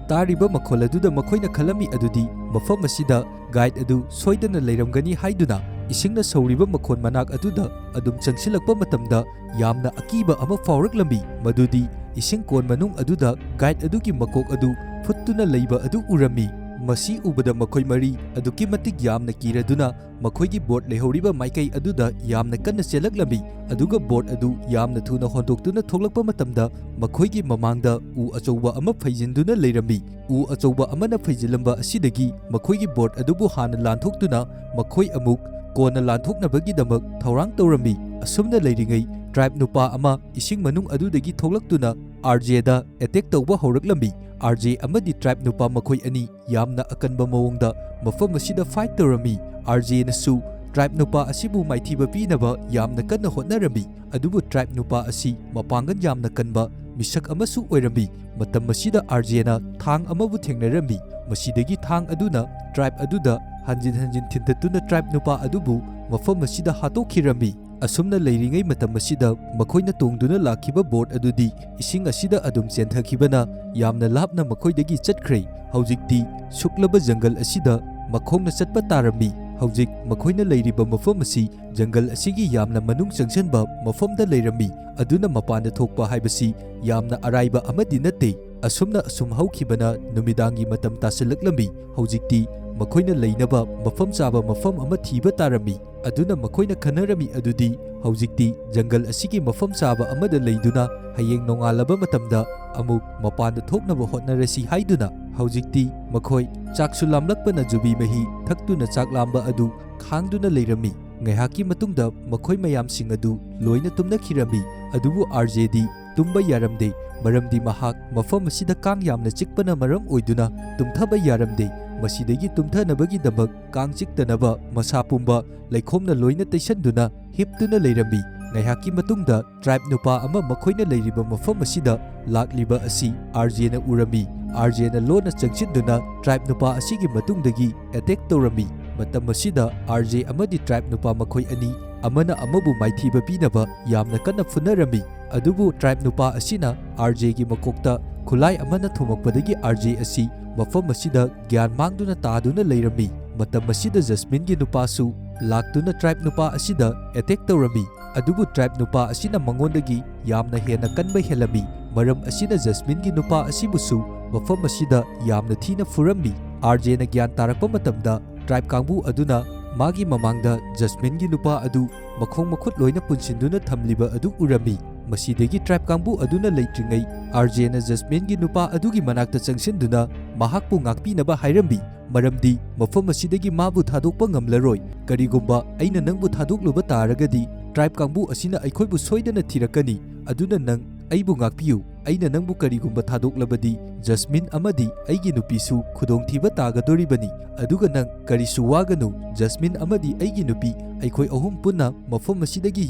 ꯇꯥꯔꯤꯕ ꯃꯈꯣꯜ ꯑꯗꯨꯗ ꯃꯈꯣꯏꯅ ꯈꯜꯂꯝꯃꯤ ꯑꯗꯨꯗꯤ ꯃꯐꯝ ꯑꯁꯤꯗ ꯒꯥꯏꯗ ꯑꯗꯨ ꯁꯣꯏꯗꯅ ꯂꯩꯔꯝꯒꯅꯤ ꯍꯥꯏꯗꯨꯅ ꯏꯁꯤꯡꯅ ꯁꯧꯔꯤꯕ ꯃꯈꯣꯜ ꯃꯅꯥꯛ ꯑꯗꯨꯗ ꯑꯗꯨꯝ ꯆꯪꯁꯤꯜꯂꯛꯄ ꯃꯇꯝꯗ ꯌꯥꯝꯅ ꯑꯀꯤꯕ ꯑꯃ ꯐꯥꯎꯔꯛꯂꯝꯃꯤ, ꯃꯗꯨꯗꯤ ꯏꯁꯤꯡ ꯀꯣꯟ ꯃꯅꯨꯡ ꯑꯗꯨꯗ ꯒꯥꯏꯗ ꯑꯗꯨꯒꯤ ꯃꯀꯣꯛ ꯑꯗꯨ ꯐꯨꯠꯇꯨꯅ ꯂꯩꯕ ꯑꯗꯨ ꯎꯔꯝꯃꯤ꯫ ꯃꯁꯤ ꯎꯕꯗ ꯃꯈꯣꯏ ꯃꯔꯤ ꯑꯗꯨꯛꯀꯤ ꯃꯇꯤꯛ ꯌꯥꯝꯅ ꯀꯤꯔꯗꯨꯅ ꯃꯈꯣꯏꯒꯤ ꯕꯣꯠ ꯂꯩꯍꯧꯔꯤꯕ ꯃꯥꯏꯀꯩ ꯑꯗꯨꯗ ꯌꯥꯝꯅ ꯀꯟꯅ ꯆꯦꯜꯂꯛꯂꯝꯃꯤ꯫ ꯑꯗꯨꯒ ꯕꯣꯠ ꯑꯗꯨ ꯌꯥꯝꯅ ꯊꯨꯅ ꯍꯣꯟꯗꯣꯛꯇꯨꯅ ꯊꯣꯛꯂꯛꯄ ꯃꯇꯝꯗ ꯃꯈꯣꯏꯒꯤ ꯃꯃꯥꯡꯗ ꯎ ꯑꯆꯧꯕ ꯑꯃ ꯐꯩꯖꯤꯟꯗꯨꯅ ꯂꯩꯔꯝꯃꯤ꯫ ꯎ ꯑꯆꯧꯕ ꯑꯃꯅ ꯐꯩꯖꯤꯜꯂꯝꯕ ꯑꯁꯤꯗꯒꯤ ꯃꯈꯣꯏꯒꯤ ꯕꯣꯠ ꯑꯗꯨꯕꯨ ꯍꯥꯟꯅ ꯂꯥꯟꯊꯣꯛꯇꯨꯅ ꯃꯈꯣꯏ ꯑꯃꯨꯛ ꯀꯣꯟꯅ ꯂꯥꯟꯊꯣꯛꯅꯕꯒꯤꯗꯃꯛ ꯊꯧꯔꯥꯡ ꯇꯧꯔꯝꯃꯤ꯫ ꯑꯁꯨꯝꯅ ꯂꯩꯔꯤꯉꯩ ꯇ꯭ꯔꯥꯏꯕ ꯅꯨꯄꯥ ꯑꯃ ꯏꯁꯤꯡ ꯃꯅꯨꯡ ꯑꯗꯨꯗꯒꯤ ꯊꯣꯛꯂꯛꯇꯨꯅ ꯑꯥꯔ ꯖꯦꯗ ꯑꯦꯇꯦꯛ ꯇꯧꯕ ꯍꯧꯔꯛꯂꯝꯃꯤ꯫ ꯑꯥꯔ ꯖꯦ ꯑꯃꯗꯤ ꯇ꯭ꯔꯥꯏꯕ ꯅꯨꯄꯥ ꯃꯈꯣꯏ ꯑꯅꯤ ꯌꯥꯝꯅ ꯑꯀꯟꯕ ꯃꯑꯣꯡꯗ ꯃꯐꯝ ꯑꯁꯤꯗ ꯐꯥꯏꯠ ꯇꯧꯔꯝꯃꯤ꯫ ꯑꯥꯔ ꯖꯦꯅꯁꯨ ꯇ꯭ꯔꯥꯏꯕ ꯅꯨꯄꯥ ꯑꯁꯤꯕꯨ ꯃꯥꯏꯊꯤꯕ ꯄꯤꯅꯕ ꯌꯥꯝꯅ ꯀꯟꯅ ꯍꯣꯠꯅꯔꯝꯃꯤ꯫ ꯑꯗꯨꯕꯨ ꯇ꯭ꯔꯥꯏꯕ ꯅꯨꯄꯥ ꯑꯁꯤ ꯃꯄꯥꯡꯒꯜ ꯌꯥꯝꯅ ꯀꯟꯕ ꯃꯤꯁꯛ ꯑꯃꯁꯨ ꯑꯣꯏꯔꯝꯃꯤ꯫ ꯃꯇꯝ ꯑꯁꯤꯗ ꯑꯥꯔ ꯖꯦꯅ ꯊꯥꯡ ꯑꯃꯕꯨ ꯊꯦꯡꯅꯔꯝꯃꯤ꯫ ꯃꯁꯤꯗꯒꯤ ꯊꯥꯡ ꯑꯗꯨꯅ ꯇ꯭ꯔꯥꯏꯕ ꯑꯗꯨꯗ ꯍꯟꯖꯤꯟ ꯍꯟꯖꯤꯟ ꯊꯤꯟꯗꯠꯇꯨꯅ ꯇ꯭ꯔꯥꯏꯕ ꯅꯨꯄꯥ ꯑꯗꯨꯕꯨ ꯃꯐꯝ ꯑꯁꯤꯗ ꯍꯥꯠꯇꯣꯛꯈꯤꯔꯝꯃꯤ꯫ ꯑꯁꯨꯝꯅ ꯂꯩꯔꯤꯉꯩ ꯃꯇꯝ ꯑꯁꯤꯗ ꯃꯈꯣꯏꯅ ꯇꯣꯡꯗꯨꯅ ꯂꯥꯛꯈꯤꯕ ꯕꯣꯠ ꯑꯗꯨꯗꯤ ꯏꯁꯤꯡ ꯑꯁꯤꯗ ꯑꯗꯨꯝ ꯆꯦꯟꯊꯈꯤꯕꯅ ꯌꯥꯝꯅ ꯂꯥꯞꯅ ꯃꯈꯣꯏꯗꯒꯤ ꯆꯠꯈ꯭ꯔꯦ꯫ ꯍꯧꯖꯤꯛꯇꯤ ꯁꯨꯛꯂꯕ ꯖꯪꯒꯜ ꯑꯁꯤꯗ ꯃꯈꯣꯡꯅ ꯆꯠꯄ ꯇꯥꯔꯝꯃꯤ꯫ ꯍꯧꯖꯤꯛ ꯃꯈꯣꯏꯅ ꯂꯩꯔꯤꯕ ꯃꯐꯝ ꯑꯁꯤ ꯖꯪꯒꯜ ꯑꯁꯤꯒꯤ ꯌꯥꯝꯅ ꯃꯅꯨꯡ ꯆꯪꯁꯤꯟꯕ ꯃꯐꯝꯗ ꯂꯩꯔꯝꯃꯤ꯫ ꯑꯗꯨꯅ ꯃꯄꯥꯟꯗ ꯊꯣꯛꯄ ꯍꯥꯏꯕꯁꯤ ꯌꯥꯝꯅ ꯑꯔꯥꯏꯕ ꯑꯃꯗꯤ ꯅꯠꯇꯦ꯫ ꯑꯁꯨꯝꯅ ꯑꯁꯨꯝ ꯍꯧꯈꯤꯕꯅ ꯅꯨꯃꯤꯗꯥꯡꯒꯤ ꯃꯇꯝ ꯇꯥꯁꯤꯜꯂꯛꯂꯝꯃꯤ꯫ ꯍꯧꯖꯤꯛꯇꯤ ꯃꯈꯣꯏꯅ ꯂꯩꯅꯕ ꯃꯐꯝ ꯆꯥꯕ ꯃꯐꯝ ꯑꯃ ꯊꯤꯕ ꯇꯥꯔꯝꯃꯤ꯫ ꯑꯗꯨꯅ ꯃꯈꯣꯏꯅ ꯈꯟꯅꯔꯝꯃꯤ ꯑꯗꯨꯗꯤ ꯍꯧꯖꯤꯛꯇꯤ ꯖꯪꯒꯜ ꯑꯁꯤꯒꯤ ꯃꯐꯝ ꯆꯥꯕ ꯑꯃꯗ ꯂꯩꯗꯨꯅ ꯍꯌꯦꯡ ꯅꯣꯡꯉꯥꯜꯂꯕ ꯃꯇꯝꯗ ꯑꯃꯨꯛ ꯃꯄꯥꯟꯗ ꯊꯣꯛꯅꯕ ꯍꯣꯠꯅꯔꯁꯤ ꯍꯥꯏꯗꯨꯅ꯫ ꯍꯧꯖꯤꯛꯇꯤ ꯃꯈꯣꯏ ꯆꯥꯛꯁꯨ ꯂꯥꯝꯂꯛꯄꯅ ꯖꯨꯕꯤ ꯃꯍꯤ ꯊꯛꯇꯨꯅ ꯆꯥꯛ ꯂꯥꯝꯕ ꯑꯗꯨ ꯈꯥꯡꯗꯨꯅ ꯂꯩꯔꯝꯃꯤ꯫ ꯉꯥꯏꯍꯥꯛꯀꯤ ꯃꯇꯨꯡꯗ ꯃꯈꯣꯏ ꯃꯌꯥꯝꯁꯤꯡ ꯑꯗꯨ ꯂꯣꯏꯅ ꯇꯨꯝꯅꯈꯤꯔꯝꯃꯤ꯫ ꯑꯗꯨꯕꯨ ꯑꯥꯔ ꯖꯦꯗꯤ ꯇꯨꯝꯕ ꯌꯥꯔꯝꯗꯦ, ꯃꯔꯝꯗꯤ ꯃꯍꯥꯛ ꯃꯐꯝ ꯑꯁꯤꯗ ꯀꯥꯡ ꯌꯥꯝꯅ ꯆꯤꯛꯄꯅ ꯃꯔꯝ ꯑꯣꯏꯗꯨꯅ ꯇꯨꯝꯊꯕ ꯌꯥꯔꯝꯗꯦ꯫ ꯃꯁꯤꯗꯒꯤ ꯇꯨꯝꯊꯅꯕꯒꯤꯗꯃꯛ ꯀꯥꯡ ꯆꯤꯛꯇꯅꯕ ꯃꯁꯥ ꯄꯨꯝꯕ ꯂꯩꯈꯣꯝꯅ ꯂꯣꯏꯅ ꯇꯩꯁꯟꯗꯨꯅ ꯍꯤꯞꯇꯨꯅ ꯂꯩꯔꯝꯃꯤ꯫ ꯉꯥꯏꯍꯥꯛꯀꯤ ꯃꯇꯨꯡꯗ ꯇ꯭ꯔꯥꯏꯕ ꯅꯨꯄꯥ ꯑꯃ ꯃꯈꯣꯏꯅ ꯂꯩꯔꯤꯕ ꯃꯐꯝ ꯑꯁꯤꯗ ꯂꯥꯛꯂꯤꯕ ꯑꯁꯤ ꯑꯥꯔ ꯖꯦꯅ ꯎꯔꯝꯃꯤ꯫ ꯑꯥꯔ ꯖꯦꯅ ꯂꯣꯟꯅ ꯆꯪꯁꯤꯟꯗꯨꯅ ꯇ꯭ꯔꯥꯏꯕ ꯅꯨꯄꯥ ꯑꯁꯤꯒꯤ ꯃꯇꯨꯡꯗꯒꯤ ꯑꯦꯇꯦꯛ ꯇꯧꯔꯝꯃꯤ꯫ ꯃꯇꯝ ꯑꯁꯤꯗ ꯑꯥꯔ ꯖꯦ ꯑꯃꯗꯤ ꯇ꯭ꯔꯥꯏꯕ ꯅꯨꯄꯥ ꯃꯈꯣꯏ ꯑꯅꯤ ꯑꯃꯅ ꯑꯃꯕꯨ ꯃꯥꯏꯊꯤꯕ ꯄꯤꯅꯕ ꯌꯥꯝꯅ ꯀꯟꯅ ꯐꯨꯅꯔꯝꯃꯤ꯫ ꯑꯗꯨꯕꯨ ꯇ꯭ꯔꯥꯏꯕ ꯅꯨꯄꯥ ꯑꯁꯤꯅ ꯑꯥꯔ ꯖꯦꯒꯤ ꯃꯀꯣꯛꯇ ꯈꯨꯠꯂꯥꯏ ꯑꯃꯅ ꯊꯣꯝꯃꯛꯄꯗꯒꯤ ꯑꯥꯔ ꯖꯦ ꯑꯁꯤ ꯃꯐꯝ ꯑꯁꯤꯗ ꯒ꯭ꯌꯥꯟ ꯃꯥꯡꯗꯨꯅ ꯇꯥꯗꯨꯅ ꯂꯩꯔꯝꯃꯤ꯫ ꯃꯇꯝ ꯑꯁꯤꯗ ꯖꯁꯃꯤꯟꯒꯤ ꯅꯨꯄꯥꯁꯨ ꯂꯥꯛꯇꯨꯅ ꯇ꯭ꯔꯥꯏꯕ ꯅꯨꯄꯥ ꯑꯁꯤꯗ ꯑꯦꯇꯦꯛ ꯇꯧꯔꯝꯃꯤ꯫ ꯑꯗꯨꯕꯨ ꯇ꯭ꯔꯥꯏꯕ ꯅꯨꯄꯥ ꯑꯁꯤꯅ ꯃꯉꯣꯟꯗꯒꯤ ꯌꯥꯝꯅ ꯍꯦꯟꯅ ꯀꯟꯕ ꯍꯦꯜꯂꯝꯃꯤ꯫ ꯃꯔꯝ ꯑꯁꯤꯅ ꯖꯁꯃꯤꯟꯒꯤ ꯅꯨꯄꯥ ꯑꯁꯤꯕꯨꯁꯨ ꯃꯐꯝ ꯑꯁꯤꯗ ꯌꯥꯝꯅ ꯊꯤꯅ ꯐꯨꯔꯝꯃꯤ꯫ ꯑꯥꯔ ꯖꯦꯅ ꯒ꯭ꯌꯥꯟ ꯇꯥꯔꯛꯄ ꯃꯇꯝꯗ ꯇ꯭ꯔꯥꯏꯕ ꯀꯥꯡꯕꯨ ꯑꯗꯨꯅ ꯃꯥꯒꯤ ꯃꯃꯥꯡꯗ ꯖꯁꯃꯤꯟꯒꯤ ꯅꯨꯄꯥ ꯑꯗꯨ ꯃꯈꯣꯡ ꯃꯈꯨꯠ ꯂꯣꯏꯅ ꯄꯨꯟꯁꯤꯟꯗꯨꯅ ꯊꯝꯂꯤꯕ ꯑꯗꯨ ꯎꯔꯝꯃꯤ꯫ ꯃꯁꯤꯗꯒꯤ ꯇ꯭ꯔꯥꯏꯕ ꯀꯥꯡꯕꯨ ꯑꯗꯨꯅ ꯂꯩꯇ꯭ꯔꯤꯉꯩ ꯑꯥꯔ ꯖꯦꯅ ꯖꯁꯃꯤꯟꯒꯤ ꯅꯨꯄꯥ ꯑꯗꯨꯒꯤ ꯃꯅꯥꯛꯇ ꯆꯪꯁꯤꯟꯗꯨꯅ ꯃꯍꯥꯛꯄꯨ ꯉꯥꯛꯄꯤꯅꯕ ꯍꯥꯏꯔꯝꯃꯤ, ꯃꯔꯝꯗꯤ ꯃꯐꯝ ꯑꯁꯤꯗꯒꯤ ꯃꯥꯕꯨ ꯊꯥꯗꯣꯛꯄ ꯉꯝꯂꯔꯣꯏ꯫ ꯀꯔꯤꯒꯨꯝꯕ ꯑꯩꯅ ꯅꯪꯕꯨ ꯊꯥꯗꯣꯛꯂꯨꯕ ꯇꯥꯔꯒꯗꯤ ꯇ꯭ꯔꯥꯏꯕ ꯀꯥꯡꯕꯨ ꯑꯁꯤꯅ ꯑꯩꯈꯣꯏꯕꯨ ꯁꯣꯏꯗꯅ ꯊꯤꯔꯛꯀꯅꯤ꯫ ꯑꯗꯨꯅ ꯅꯪ ꯑꯩꯕꯨ ꯉꯥꯛꯄꯤꯌꯨ꯫ ꯑꯩꯅ ꯅꯪꯕꯨ ꯀꯔꯤꯒꯨꯝꯕ ꯊꯥꯗꯣꯛꯂꯕꯗꯤ ꯖꯁꯃꯤꯟ ꯑꯃꯗꯤ ꯑꯩꯒꯤ ꯅꯨꯄꯤꯁꯨ ꯈꯨꯗꯣꯡꯊꯤꯕ ꯇꯥꯒꯗꯣꯔꯤꯕꯅꯤ꯫ ꯑꯗꯨꯒ ꯅꯪ ꯀꯔꯤꯁꯨ ꯋꯥꯒꯅꯨ, ꯖꯁꯃꯤꯟ ꯑꯃꯗꯤ ꯑꯩꯒꯤ ꯅꯨꯄꯤ, ꯑꯩꯈꯣꯏ ꯑꯍꯨꯝ ꯄꯨꯟꯅ ꯃꯐꯝ ꯑꯁꯤꯗꯒꯤ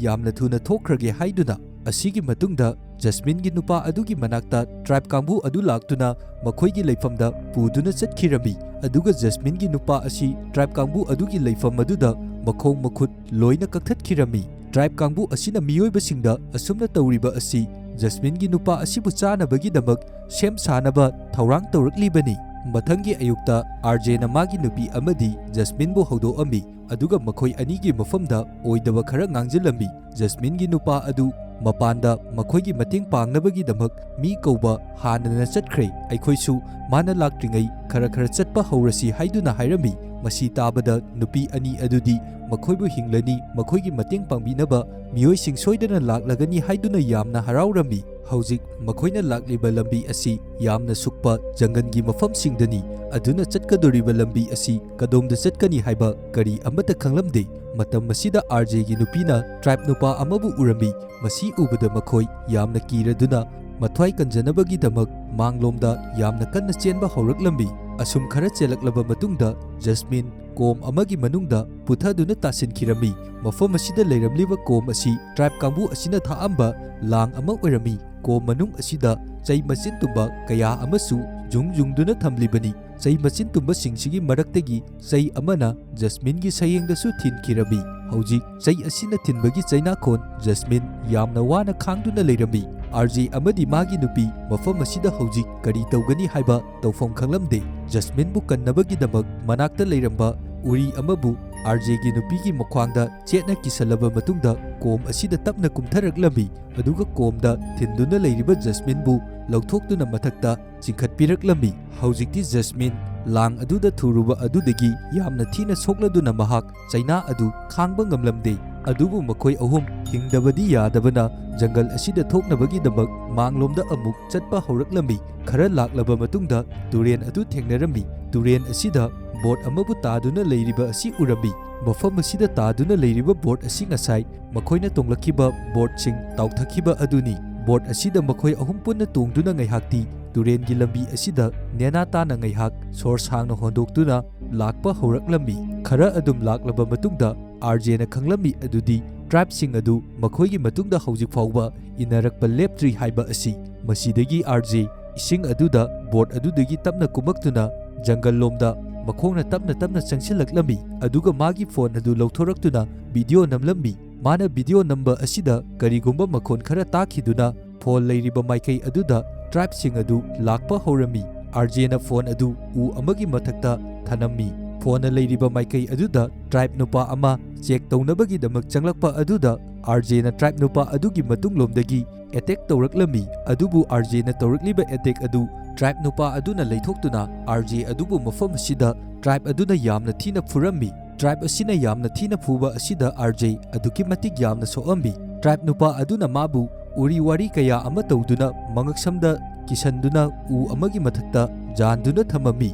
ꯌꯥꯝꯅ ꯊꯨꯅ ꯊꯣꯛꯈ꯭ꯔꯒꯦ ꯍꯥꯏꯗꯨꯅ꯫ ꯑꯁꯤꯒꯤ ꯃꯇꯨꯡꯗ ꯖꯁꯃꯤꯟꯒꯤ ꯅꯨꯄꯥ ꯑꯗꯨꯒꯤ ꯃꯅꯥꯛꯇ ꯇ꯭ꯔꯥꯏꯕ ꯀꯥꯡꯕꯨ ꯑꯗꯨ ꯂꯥꯛꯇꯨꯅ ꯃꯈꯣꯏꯒꯤ ꯂꯩꯐꯝꯗ ꯄꯨꯗꯨꯅ ꯆꯠꯈꯤꯔꯝꯃꯤ꯫ ꯑꯗꯨꯒ ꯖꯁꯃꯤꯟꯒꯤ ꯅꯨꯄꯥ ꯑꯁꯤ ꯇ꯭ꯔꯥꯏꯕ ꯀꯥꯡꯕꯨ ꯑꯗꯨꯒꯤ ꯂꯩꯐꯝ ꯑꯗꯨꯗ ꯃꯈꯣꯡ ꯃꯈꯨꯠ ꯂꯣꯏꯅ ꯀꯛꯊꯠꯈꯤꯔꯝꯃꯤ꯫ ꯇ꯭ꯔꯥꯏꯕ ꯀꯥꯡꯕꯨ ꯑꯁꯤꯅ ꯃꯤꯑꯣꯏꯕꯁꯤꯡꯗ ꯑꯁꯨꯝꯅ ꯇꯧꯔꯤꯕ ꯑꯁꯤ ꯖꯁꯃꯤꯟꯒꯤ ꯅꯨꯄꯥ ꯑꯁꯤꯕꯨ ꯆꯥꯅꯕꯒꯤꯗꯃꯛ ꯁꯦꯝ ꯁꯥꯅꯕ ꯊꯧꯔꯥꯡ ꯇꯧꯔꯛꯂꯤꯕꯅꯤ꯫ ꯃꯊꯪꯒꯤ ꯑꯌꯨꯛꯇ ꯑꯥꯔꯖꯦꯅ ꯃꯥꯒꯤ ꯅꯨꯄꯤ ꯑꯃꯗꯤ ꯖꯁꯃꯤꯟꯕꯨ ꯍꯧꯗꯣꯛꯑꯝꯃꯤ, ꯑꯗꯨꯒ ꯃꯈꯣꯏ ꯑꯅꯤꯒꯤ ꯃꯐꯝꯗ ꯑꯣꯏꯗꯕ ꯈꯔ ꯉꯥꯡꯖꯤꯜꯂꯝꯃꯤ꯫ ꯖꯁꯃꯤꯟꯒꯤ ꯅꯨꯄꯥ ꯑꯗꯨ ꯃꯄꯥꯟꯗ ꯃꯈꯣꯏꯒꯤ ꯃꯇꯦꯡ ꯄꯥꯡꯅꯕꯒꯤꯗꯃꯛ ꯃꯤ ꯀꯧꯕ ꯍꯥꯟꯅꯅ ꯆꯠꯈ꯭ꯔꯦ꯫ ꯑꯩꯈꯣꯏꯁꯨ ꯃꯥꯅ ꯂꯥꯛꯇ꯭ꯔꯤꯉꯩ ꯈꯔ ꯈꯔ ꯆꯠꯄ ꯍꯧꯔꯁꯤ ꯍꯥꯏꯗꯨꯅ ꯍꯥꯏꯔꯝꯃꯤ꯫ ꯃꯁꯤ ꯇꯥꯕꯗ ꯅꯨꯄꯤ ꯑꯅꯤ ꯑꯗꯨꯗꯤ ꯃꯈꯣꯏꯕꯨ ꯍꯤꯡꯂꯅꯤ, ꯃꯈꯣꯏꯒꯤ ꯃꯇꯦꯡ ꯄꯥꯡꯕꯤꯅꯕ ꯃꯤꯑꯣꯏꯁꯤꯡ ꯁꯣꯏꯗꯅ ꯂꯥꯛꯂꯒꯅꯤ ꯍꯥꯏꯗꯨꯅ ꯌꯥꯝꯅ ꯍꯔꯥꯎꯔꯝꯃꯤ꯫ ꯍꯧꯖꯤꯛ ꯃꯈꯣꯏꯅ ꯂꯥꯛꯂꯤꯕ ꯂꯝꯕꯤ ꯑꯁꯤ ꯌꯥꯝꯅ ꯁꯨꯛꯄ ꯖꯪꯒꯜꯒꯤ ꯃꯐꯝꯁꯤꯡꯗꯅꯤ, ꯑꯗꯨꯅ ꯆꯠꯀꯗꯧꯔꯤꯕ ꯂꯝꯕꯤ ꯑꯁꯤ ꯀꯗꯣꯝꯗ ꯆꯠꯀꯅꯤ ꯍꯥꯏꯕ ꯀꯔꯤ ꯑꯃꯠꯇ ꯈꯪꯂꯝꯗꯦ꯫ ꯃꯇꯝ ꯑꯁꯤꯗ ꯑꯥꯔꯖꯦꯒꯤ ꯅꯨꯄꯤꯅ ꯇ꯭ꯔꯥꯏꯕ ꯅꯨꯄꯥ ꯑꯃꯕꯨ ꯎꯔꯝꯃꯤ꯫ ꯃꯁꯤ ꯎꯕꯗ ꯃꯈꯣꯏ ꯌꯥꯝꯅ ꯀꯤꯔꯗꯨꯅ ꯃꯊ꯭ꯋꯥꯏ ꯀꯟꯖꯅꯕꯒꯤꯗꯃꯛ ꯃꯥꯡꯂꯣꯝꯗ ꯌꯥꯝꯅ ꯀꯟꯅ ꯆꯦꯟꯕ ꯍꯧꯔꯛꯂꯝꯃꯤ꯫ ꯑꯁꯨꯝ ꯈꯔ ꯆꯦꯜꯂꯛꯂꯕ ꯃꯇꯨꯡꯗ ꯖꯁꯃꯤꯟ ꯀꯣꯝ ꯑꯃꯒꯤ ꯃꯅꯨꯡꯗ ꯄꯨꯊꯗꯨꯅ ꯇꯥꯁꯤꯟꯈꯤꯔꯝꯃꯤ꯫ ꯃꯐꯝ ꯑꯁꯤꯗ ꯂꯩꯔꯝꯂꯤꯕ ꯀꯣꯝ ꯑꯁꯤ ꯇ꯭ꯔꯥꯏꯕ ꯀꯥꯡꯕꯨ ꯑꯁꯤꯅ ꯊꯥꯛꯑꯝꯕ ꯂꯥꯡ ꯑꯃ ꯑꯣꯏꯔꯝꯃꯤ꯫ ꯀꯣꯝ ꯃꯅꯨꯡ ꯑꯁꯤꯗ ꯆꯩ ꯃꯆꯤꯟ ꯇꯨꯝꯕ ꯀꯌꯥ ꯑꯃꯁꯨ ꯌꯨꯡ ꯌꯨꯡꯗꯨꯅ ꯊꯝꯂꯤꯕꯅꯤ꯫ ꯆꯩ ꯃꯆꯤꯟ ꯇꯨꯝꯕꯁꯤꯡꯁꯤꯒꯤ ꯃꯔꯛꯇꯒꯤ ꯆꯩ ꯑꯃꯅ ꯖꯁꯃꯤꯟꯒꯤ ꯁꯌꯦꯡꯗꯁꯨ ꯊꯤꯟꯈꯤꯔꯝꯃꯤ꯫ ꯍꯧꯖꯤꯛ ꯆꯩ ꯑꯁꯤꯅ ꯊꯤꯟꯕꯒꯤ ꯆꯩꯅꯥꯈꯣꯟ ꯖꯁꯃꯤꯟ ꯌꯥꯝꯅ ꯋꯥꯅ ꯈꯥꯡꯗꯨꯅ ꯂꯩꯔꯝꯃꯤ꯫ ꯑꯥꯔꯖꯦ ꯑꯃꯗꯤ ꯃꯥꯒꯤ ꯅꯨꯄꯤ ꯃꯐꯝ ꯑꯁꯤꯗ ꯍꯧꯖꯤꯛ ꯀꯔꯤ ꯇꯧꯒꯅꯤ ꯍꯥꯏꯕ ꯇꯧꯐꯝ ꯈꯪꯂꯝꯗꯦ꯫ ꯖꯁꯃꯤꯟꯕꯨ ꯀꯟꯅꯕꯒꯤꯗꯃꯛ ꯃꯅꯥꯛꯇ ꯂꯩꯔꯝꯕ ꯎꯔꯤ ꯑꯃꯕꯨ ꯑꯥꯔꯖꯦꯒꯤ ꯅꯨꯄꯤꯒꯤ ꯃꯈ꯭ꯋꯥꯡꯗ ꯆꯦꯠꯅ ꯀꯤꯁꯜꯂꯕ ꯃꯇꯨꯡꯗ ꯀꯣꯝ ꯑꯁꯤꯗ ꯇꯞꯅ ꯀꯨꯝꯊꯔꯛꯂꯝꯃꯤ, ꯑꯗꯨꯒ ꯀꯣꯝꯗ ꯊꯤꯟꯗꯨꯅ ꯂꯩꯔꯤꯕ ꯖꯁꯃꯤꯟꯕꯨ ꯂꯧꯊꯣꯛꯇꯨꯅ ꯃꯊꯛꯇ ꯆꯤꯡꯈꯠꯄꯤꯔꯛꯂꯝꯃꯤ꯫ ꯍꯧꯖꯤꯛꯇꯤ ꯖꯁꯃꯤꯟ ꯂꯥꯡ ꯑꯗꯨꯗ ꯊꯨꯔꯨꯕ ꯑꯗꯨꯗꯒꯤ ꯌꯥꯝꯅ ꯊꯤꯅ ꯁꯣꯛꯂꯗꯨꯅ ꯃꯍꯥꯛ ꯆꯩꯅꯥ ꯑꯗꯨ ꯈꯥꯡꯕ ꯉꯝꯂꯝꯗꯦ꯫ ꯑꯗꯨꯕꯨ ꯃꯈꯣꯏ ꯑꯍꯨꯝ ꯍꯤꯡꯗꯕꯗꯤ ꯌꯥꯗꯕꯅ ꯖꯪꯒꯜ ꯑꯁꯤꯗ ꯊꯣꯛꯅꯕꯒꯤꯗꯃꯛ ꯃꯥꯡꯂꯣꯝꯗ ꯑꯃꯨꯛ ꯆꯠꯄ ꯍꯧꯔꯛꯂꯝꯃꯤ꯫ ꯈꯔ ꯂꯥꯛꯂꯕ ꯃꯇꯨꯡꯗ ꯇꯨꯔꯦꯟ ꯑꯗꯨ ꯊꯦꯡꯅꯔꯝꯃꯤ꯫ ꯇꯨꯔꯦꯟ ꯑꯁꯤꯗ ꯕꯣꯠ ꯑꯃꯕꯨ ꯇꯥꯗꯨꯅ ꯂꯩꯔꯤꯕ ꯑꯁꯤ ꯎꯔꯝꯃꯤ꯫ ꯃꯐꯝ ꯑꯁꯤꯗ ꯇꯥꯗꯨꯅ ꯂꯩꯔꯤꯕ ꯕꯣꯠ ꯑꯁꯤ ꯉꯁꯥꯏ ꯃꯈꯣꯏꯅ ꯇꯣꯡꯂꯛꯈꯤꯕ ꯕꯣꯠꯁꯤꯡ ꯇꯥꯎꯊꯈꯤꯕ ꯑꯗꯨꯅꯤ꯫ ꯕꯣꯠ ꯑꯁꯤꯗ ꯃꯈꯣꯏ ꯑꯍꯨꯝ ꯄꯨꯟꯅ ꯇꯣꯡꯗꯨꯅ ꯉꯥꯏꯍꯥꯛꯇꯤ ꯇꯨꯔꯦꯟꯒꯤ ꯂꯝꯕꯤ ꯑꯁꯤꯗ ꯅꯦꯅꯥ ꯇꯥꯅ ꯉꯥꯏꯍꯥꯛ ꯁꯣꯔ ꯁꯥꯡꯅ ꯍꯣꯟꯗꯣꯛꯇꯨꯅ ꯂꯥꯛꯄ ꯍꯧꯔꯛꯂꯝꯃꯤ꯫ ꯈꯔ ꯑꯗꯨꯝ ꯂꯥꯛꯂꯕ ꯃꯇꯨꯡꯗ ꯑꯥꯔꯖꯦꯅ ꯈꯪꯂꯝꯃꯤ ꯑꯗꯨꯗꯤ ꯇ꯭ꯔꯥꯏꯕꯁꯤꯡ ꯑꯗꯨ ꯃꯈꯣꯏꯒꯤ ꯃꯇꯨꯡꯗ ꯍꯧꯖꯤꯛ ꯐꯥꯎꯕ ꯏꯟꯅꯔꯛꯄ ꯂꯦꯞꯇ꯭ꯔꯤ ꯍꯥꯏꯕ ꯑꯁꯤ꯫ ꯃꯁꯤꯗꯒꯤ ꯑꯥꯔꯖꯦ ꯏꯁꯤꯡ ꯑꯗꯨꯗ ꯕꯣꯠ ꯑꯗꯨꯗꯒꯤ ꯇꯞꯅ ꯀꯨꯝꯃꯛꯇꯨꯅ ꯖꯪꯒꯜ ꯂꯣꯝꯗ ꯃꯈꯣꯡꯅ ꯇꯞꯅ ꯇꯞꯅ ꯆꯪꯁꯤꯜꯂꯛꯂꯝꯃꯤ, ꯑꯗꯨꯒ ꯃꯥꯒꯤ ꯐꯣꯟ ꯑꯗꯨ ꯂꯧꯊꯣꯔꯛꯇꯨꯅ ꯚꯤꯗꯤꯑꯣ ꯅꯝꯂꯝꯃꯤ꯫ ꯃꯥꯅ ꯚꯤꯗꯤꯑꯣ ꯅꯝꯕ ꯑꯁꯤꯗ ꯀꯔꯤꯒꯨꯝꯕ ꯃꯈꯣꯟ ꯈꯔ ꯇꯥꯈꯤꯗꯨꯅ ꯐꯣꯜ ꯂꯩꯔꯤꯕ ꯃꯥꯏꯀꯩ ꯑꯗꯨꯗ ꯇ꯭ꯔꯥꯏꯕꯁꯤꯡ ꯑꯗꯨ ꯂꯥꯛꯄ ꯍꯧꯔꯝꯃꯤ꯫ ꯑꯥꯔꯖꯦꯅ ꯐꯣꯟ ꯑꯗꯨ ꯎ ꯑꯃꯒꯤ ꯃꯊꯛꯇ ꯊꯅꯝꯃꯤ꯫ ꯐꯣꯟꯅ ꯂꯩꯔꯤꯕ ꯃꯥꯏꯀꯩ ꯑꯗꯨꯗ ꯇ꯭ꯔꯥꯏꯕ ꯅꯨꯄꯥ ꯑꯃ ꯆꯦꯛ ꯇꯧꯅꯕꯒꯤꯗꯃꯛ ꯆꯪꯂꯛꯄ ꯑꯗꯨꯗ ꯑꯥꯔꯖꯦꯅ ꯇ꯭ꯔꯥꯏꯕ ꯅꯨꯄꯥ ꯑꯗꯨꯒꯤ ꯃꯇꯨꯡꯂꯣꯝꯗꯒꯤ ꯑꯦꯇꯦꯛ ꯇꯧꯔꯛꯂꯝꯃꯤ꯫ ꯑꯗꯨꯕꯨ ꯑꯥꯔꯖꯦꯅ ꯇꯧꯔꯛꯂꯤꯕ ꯑꯦꯇꯦꯛ ꯑꯗꯨ ꯇ꯭ꯔꯥꯏꯕ ꯅꯨꯄꯥ ꯑꯗꯨꯅ ꯂꯩꯊꯣꯛꯇꯨꯅ ꯑꯥꯔꯖꯦ ꯑꯗꯨꯕꯨ ꯃꯐꯝ ꯑꯁꯤꯗ ꯇ꯭ꯔꯥꯏꯕ ꯑꯗꯨꯅ ꯌꯥꯝꯅ ꯊꯤꯅ ꯐꯨꯔꯝꯃꯤ꯫ ꯇ꯭ꯔꯥꯏꯕ ꯑꯁꯤꯅ ꯌꯥꯝꯅ ꯊꯤꯅ ꯐꯨꯕ ꯑꯁꯤꯗ ꯑꯥꯔꯖꯦ ꯑꯗꯨꯛꯀꯤ ꯃꯇꯤꯛ ꯌꯥꯝꯅ ꯁꯣꯛꯑꯝꯃꯤ꯫ ꯇ꯭ꯔꯥꯏꯕ ꯅꯨꯄꯥ ꯑꯗꯨꯅ ꯃꯥꯕꯨ ꯎꯔꯤ ꯋꯥꯔꯤ ꯀꯌꯥ ꯑꯃ ꯇꯧꯗꯨꯅ ꯃꯉꯛꯁꯝꯗ ꯀꯤꯁꯟꯗꯨꯅ ꯎ ꯑꯃꯒꯤ ꯃꯊꯛꯇ ꯌꯥꯟꯗꯨꯅ ꯊꯝꯃꯝꯃꯤ꯫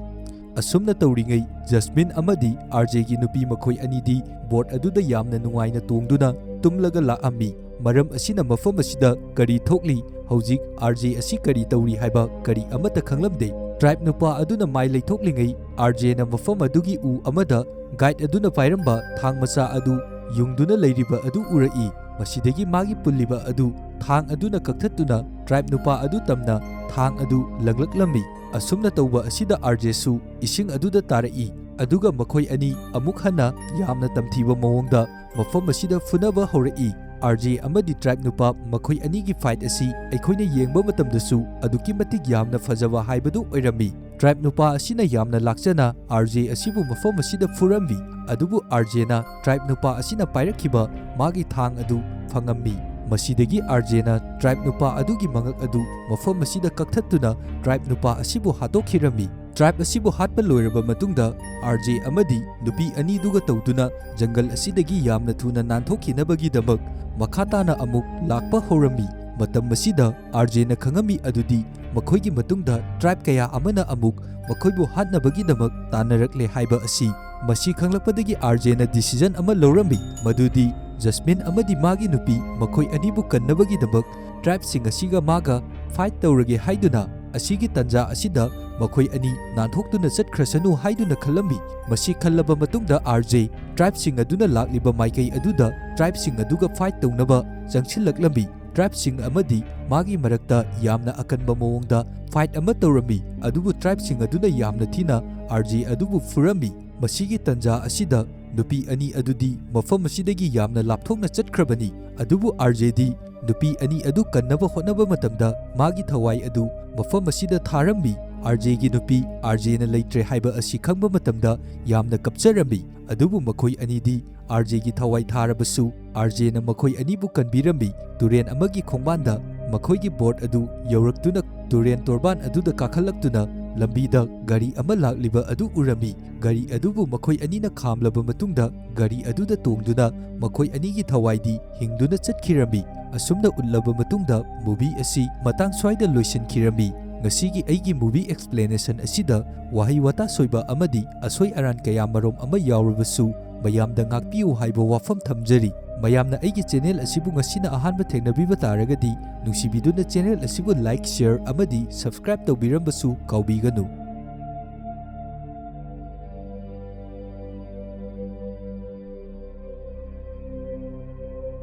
ꯑꯁꯨꯝꯅ ꯇꯧꯔꯤꯉꯩ, ꯖꯁꯃꯤꯟ ꯑꯃꯗꯤ ꯑꯥꯔꯖꯦꯒꯤ ꯅꯨꯄꯤ ꯃꯈꯣꯏ ꯑꯅꯤꯗꯤ ꯕꯣꯠ ꯑꯗꯨꯗ ꯌꯥꯝꯅ ꯅꯨꯡꯉꯥꯏꯅ ꯇꯣꯡꯗꯨꯅ ꯇꯨꯝꯂꯒ ꯂꯥꯛꯑꯝꯃꯤ꯫ ꯃꯔꯝ ꯑꯁꯤꯅ ꯃꯐꯝ ꯑꯁꯤꯗ ꯀꯔꯤ ꯊꯣꯛꯂꯤ, ꯍꯧꯖꯤꯛ ꯑꯥꯔꯖꯦ ꯑꯁꯤ ꯀꯔꯤ ꯇꯧꯔꯤ ꯍꯥꯏꯕ ꯀꯔꯤ ꯑꯃꯠꯇ ꯈꯪꯂꯝꯗꯦ꯫ ꯇ꯭ꯔꯥꯏꯕ ꯅꯨꯄꯥ ꯑꯗꯨꯅ ꯃꯥꯏ ꯂꯩꯊꯣꯛꯂꯤꯉꯩ, ꯑꯥꯔꯖꯦꯅ ꯃꯐꯝ ꯑꯗꯨꯒꯤ ꯎ ꯑꯃꯗ ꯒꯥꯏꯗ ꯑꯗꯨꯅ ꯄꯥꯏꯔꯝꯕ ꯊꯥꯡ ꯃꯆꯥ ꯑꯗꯨ ꯌꯨꯡꯗꯨꯅ ꯂꯩꯔꯤꯕ ꯑꯗꯨ ꯎꯔꯛꯏ꯫ ꯃꯁꯤꯗꯒꯤ ꯃꯥꯒꯤ ꯄꯨꯜꯂꯤꯕ ꯑꯗꯨ ꯊꯥꯡ ꯑꯗꯨꯅ ꯀꯛꯊꯠꯇꯨꯅ ꯇ꯭ꯔꯥꯏꯕ ꯅꯨꯄꯥ ꯑꯗꯨ ꯇꯝꯅ ꯊꯥꯡ ꯑꯗꯨ ꯂꯪꯂꯛꯂꯝꯃꯤ꯫ ꯑꯁꯨꯝꯅ ꯇꯧꯕ ꯑꯁꯤꯗ ꯑꯥꯔꯖꯦꯁꯨ ꯏꯁꯤꯡ ꯑꯗꯨꯗ ꯇꯥꯔꯛꯏ, ꯑꯗꯨꯒ ꯃꯈꯣꯏ ꯑꯅꯤ ꯑꯃꯨꯛ ꯍꯟꯅ ꯌꯥꯝꯅ ꯇꯝꯊꯤꯕ ꯃꯑꯣꯡꯗ ꯃꯐꯝ ꯑꯁꯤꯗ ꯐꯨꯅꯕ ꯍꯧꯔꯛꯏ꯫ ꯑꯥꯔꯖꯦ ꯑꯃꯗꯤ ꯇ꯭ꯔꯥꯏꯕ ꯅꯨꯄꯥ ꯃꯈꯣꯏ ꯑꯅꯤꯒꯤ ꯐꯥꯏꯠ ꯑꯁꯤ ꯑꯩꯈꯣꯏꯅ ꯌꯦꯡꯕ ꯃꯇꯝꯗꯁꯨ ꯑꯗꯨꯛꯀꯤ ꯃꯇꯤꯛ ꯌꯥꯝꯅ ꯐꯖꯕ ꯍꯥꯏꯕꯗꯨ ꯑꯣꯏꯔꯝꯃꯤ꯫ ꯇ꯭ꯔꯥꯏꯕ ꯅꯨꯄꯥ ꯑꯁꯤꯅ ꯌꯥꯝꯅ ꯂꯥꯛꯆꯅ ꯑꯥꯔꯖꯦ ꯑꯁꯤꯕꯨ ꯃꯐꯝ ꯑꯁꯤꯗ ꯐꯨꯔꯝꯃꯤ, ꯑꯗꯨꯕꯨ ꯑꯥꯔꯖꯦꯅ ꯇ꯭ꯔꯥꯏꯕ ꯅꯨꯄꯥ ꯑꯁꯤꯅ ꯄꯥꯏꯔꯛꯈꯤꯕ ꯃꯥꯒꯤ ꯊꯥꯡ ꯑꯗꯨ ꯐꯪꯉꯝꯃꯤ꯫ ꯃꯁꯤꯗꯒꯤ ꯑꯥꯔꯖꯦꯅ ꯇ꯭ꯔꯥꯏꯕ ꯅꯨꯄꯥ ꯑꯗꯨꯒꯤ ꯃꯉꯛ ꯑꯗꯨ ꯃꯐꯝ ꯑꯁꯤꯗ ꯀꯛꯊꯠꯇꯨꯅ ꯇ꯭ꯔꯥꯏꯕ ꯅꯨꯄꯥ ꯑꯁꯤꯕꯨ ꯍꯥꯠꯇꯣꯛꯈꯤꯔꯝꯃꯤ꯫ ꯇ꯭ꯔꯥꯏꯕ ꯑꯁꯤꯕꯨ ꯍꯥꯠꯄ ꯂꯣꯏꯔꯕ ꯃꯇꯨꯡꯗ, ꯑꯥꯔꯖꯦ ꯑꯃꯗꯤ ꯅꯨꯄꯤ ꯑꯅꯤꯗꯨꯒ ꯇꯧꯗꯨꯅ ꯖꯪꯒꯜ ꯑꯁꯤꯗꯒꯤ ꯌꯥꯝꯅ ꯊꯨꯅ ꯅꯥꯟꯊꯣꯛꯈꯤꯅꯕꯒꯤꯗꯃꯛ ꯃꯈꯥ ꯇꯥꯅ ꯑꯃꯨꯛ ꯂꯥꯛꯄ ꯍꯧꯔꯝꯃꯤ꯫ ꯃꯇꯝ ꯑꯁꯤꯗ ꯑꯥꯔꯖꯦꯅ ꯈꯪꯉꯝꯃꯤ ꯑꯗꯨꯗꯤ ꯃꯈꯣꯏꯒꯤ ꯃꯇꯨꯡꯗ ꯇ꯭ꯔꯥꯏꯕ ꯀꯌꯥ ꯑꯃꯅ ꯑꯃꯨꯛ ꯃꯈꯣꯏꯕꯨ ꯍꯥꯠꯅꯕꯒꯤꯗꯃꯛ ꯇꯥꯟꯅꯔꯛꯂꯦ ꯍꯥꯏꯕ ꯑꯁꯤ꯫ ꯃꯁꯤ ꯈꯪꯂꯛꯄꯗꯒꯤ ꯑꯥꯔꯖꯦꯅ ꯗꯤꯁꯤꯖꯟ ꯑꯃ ꯂꯧꯔꯝꯃꯤ, ꯃꯗꯨꯗꯤ ꯖꯁꯃꯤꯟ ꯑꯃꯗꯤ ꯃꯥꯒꯤ ꯅꯨꯄꯤ ꯃꯈꯣꯏ ꯑꯅꯤꯕꯨ ꯀꯟꯅꯕꯒꯤꯗꯃꯛ ꯇ꯭ꯔꯥꯏꯕꯁꯤꯡ ꯑꯁꯤꯒ ꯃꯥꯒ ꯐꯥꯏꯠ ꯇꯧꯔꯒꯦ ꯍꯥꯏꯗꯨꯅ ꯑꯁꯤꯒꯤ ꯇꯥꯟꯖꯥ ꯑꯁꯤꯗ ꯃꯈꯣꯏ ꯑꯅꯤ ꯅꯥꯟꯊꯣꯛꯇꯨꯅ ꯆꯠꯈ꯭ꯔꯁꯅꯨ ꯍꯥꯏꯗꯨꯅ ꯈꯜꯂꯝꯃꯤ꯫ ꯃꯁꯤ ꯈꯜꯂꯕ ꯃꯇꯨꯡꯗ ꯑꯥꯔꯖꯦ ꯇ꯭ꯔꯥꯏꯕꯁꯤꯡ ꯑꯗꯨꯅ ꯂꯥꯛꯂꯤꯕ ꯃꯥꯏꯀꯩ ꯑꯗꯨꯗ ꯇ꯭ꯔꯥꯏꯕꯁꯤꯡ ꯑꯗꯨꯒ ꯐꯥꯏꯠ ꯇꯧꯅꯕ ꯆꯪꯁꯤꯜꯂꯛꯂꯝꯃꯤ꯫ ꯇ꯭ꯔꯥꯏꯕꯁꯤꯡ ꯑꯃꯗꯤ ꯃꯥꯒꯤ ꯃꯔꯛꯇ ꯌꯥꯝꯅ ꯑꯀꯟꯕ ꯃꯑꯣꯡꯗ ꯐꯥꯏꯠ ꯑꯃ ꯇꯧꯔꯝꯃꯤ, ꯑꯗꯨꯕꯨ ꯇ꯭ꯔꯥꯏꯕꯁꯤꯡ ꯑꯗꯨꯅ ꯌꯥꯝꯅ ꯊꯤꯅ ꯑꯥꯔꯖꯦ ꯑꯗꯨꯕꯨ ꯐꯨꯔꯝꯃꯤ꯫ ꯃꯁꯤꯒꯤ ꯇꯥꯟꯖꯥ ꯑꯁꯤꯗ ꯅꯨꯄꯤ ꯑꯅꯤ ꯑꯗꯨꯗꯤ ꯃꯐꯝ ꯑꯁꯤꯗꯒꯤ ꯌꯥꯝꯅ ꯂꯥꯞꯊꯣꯛꯅ ꯆꯠꯈ꯭ꯔꯕꯅꯤ꯫ ꯑꯗꯨꯕꯨ ꯑꯥꯔ ꯖꯦꯗꯤ ꯅꯨꯄꯤ ꯑꯅꯤ ꯑꯗꯨ ꯀꯟꯅꯕ ꯍꯣꯠꯅꯕ ꯃꯇꯝꯗ ꯃꯥꯒꯤ ꯊꯋꯥꯏ ꯑꯗꯨ ꯃꯐꯝ ꯑꯁꯤꯗ ꯊꯥꯔꯝꯃꯤ꯫ ꯑꯥꯔ ꯖꯦꯒꯤ ꯅꯨꯄꯤ ꯑꯥꯔ ꯖꯦꯅ ꯂꯩꯇ꯭ꯔꯦ ꯍꯥꯏꯕ ꯑꯁꯤ ꯈꯪꯕ ꯃꯇꯝꯗ ꯌꯥꯝꯅ ꯀꯞꯆꯔꯝꯃꯤ꯫ ꯑꯗꯨꯕꯨ ꯃꯈꯣꯏ ꯑꯅꯤꯗꯤ ꯑꯥꯔ ꯖꯦꯒꯤ ꯊꯋꯥꯏ ꯊꯥꯔꯕꯁꯨ, ꯑꯥꯔ ꯖꯦꯅ ꯃꯈꯣꯏ ꯑꯅꯤꯕꯨ ꯀꯟꯕꯤꯔꯝꯃꯤ꯫ ꯇꯨꯔꯦꯟ ꯑꯃꯒꯤ ꯈꯣꯡꯕꯥꯟꯗ ꯃꯈꯣꯏꯒꯤ ꯕꯣꯠ ꯑꯗꯨ ꯌꯧꯔꯛꯇꯨꯅ ꯇꯨꯔꯦꯟ ꯇꯣꯔꯕꯥꯟ ꯑꯗꯨꯗ ꯀꯥꯈꯠꯂꯛꯇꯨꯅ ꯂꯝꯕꯤꯗ ꯒꯥꯔꯤ ꯑꯃ ꯂꯥꯛꯂꯤꯕ ꯑꯗꯨ ꯎꯔꯝꯃꯤ꯫ ꯒꯥꯔꯤ ꯑꯗꯨꯕꯨ ꯃꯈꯣꯏ ꯑꯅꯤꯅ ꯈꯥꯝꯂꯕ ꯃꯇꯨꯡꯗ ꯒꯥꯔꯤ ꯑꯗꯨꯗ ꯇꯣꯡꯗꯨꯅ ꯃꯈꯣꯏ ꯑꯅꯤꯒꯤ ꯊꯋꯥꯏꯗꯤ ꯍꯤꯡꯗꯨꯅ ꯆꯠꯈꯤꯔꯝꯃꯤ꯫ ꯑꯁꯨꯝꯅ ꯎꯠꯂꯕ ꯃꯇꯨꯡꯗ movie ꯑꯁꯤ ꯃꯇꯥꯡ ꯁ꯭ꯋꯥꯏꯗ ꯂꯣꯏꯁꯤꯟꯈꯤꯔꯝꯃꯤ꯫ ꯉꯁꯤꯒꯤ ꯑꯩꯒꯤ movie explanation ꯑꯁꯤꯗ ꯋꯥꯍꯩ ꯋꯥꯇꯥ ꯁꯣꯏꯕ ꯑꯃꯗꯤ ꯑꯁꯣꯏ ꯑꯔꯥꯟ ꯀꯌꯥ ꯃꯔꯨꯝ ꯑꯃ ꯌꯥꯎꯔꯕꯁꯨ ꯃꯌꯥꯝꯗ ꯉꯥꯛꯄꯤꯌꯨ ꯍꯥꯏꯕ ꯋꯥꯐꯝ ꯊꯝꯖꯔꯤ꯫ ꯃꯌꯥꯝꯅ ꯑꯩꯒꯤ channel ꯑꯁꯤꯕꯨ ꯉꯁꯤꯅ ꯑꯍꯥꯟꯕ ꯊꯦꯡꯅꯕꯤꯕ ꯇꯥꯔꯒꯗꯤ ꯅꯨꯡꯁꯤꯕꯤꯗꯨꯅ channel ꯑꯁꯤꯕꯨ like, share ꯑꯃꯗꯤ subscribe ꯇꯧꯕꯤꯔꯝꯕꯁꯨ ꯀꯥꯎꯕꯤꯒꯅꯨ꯫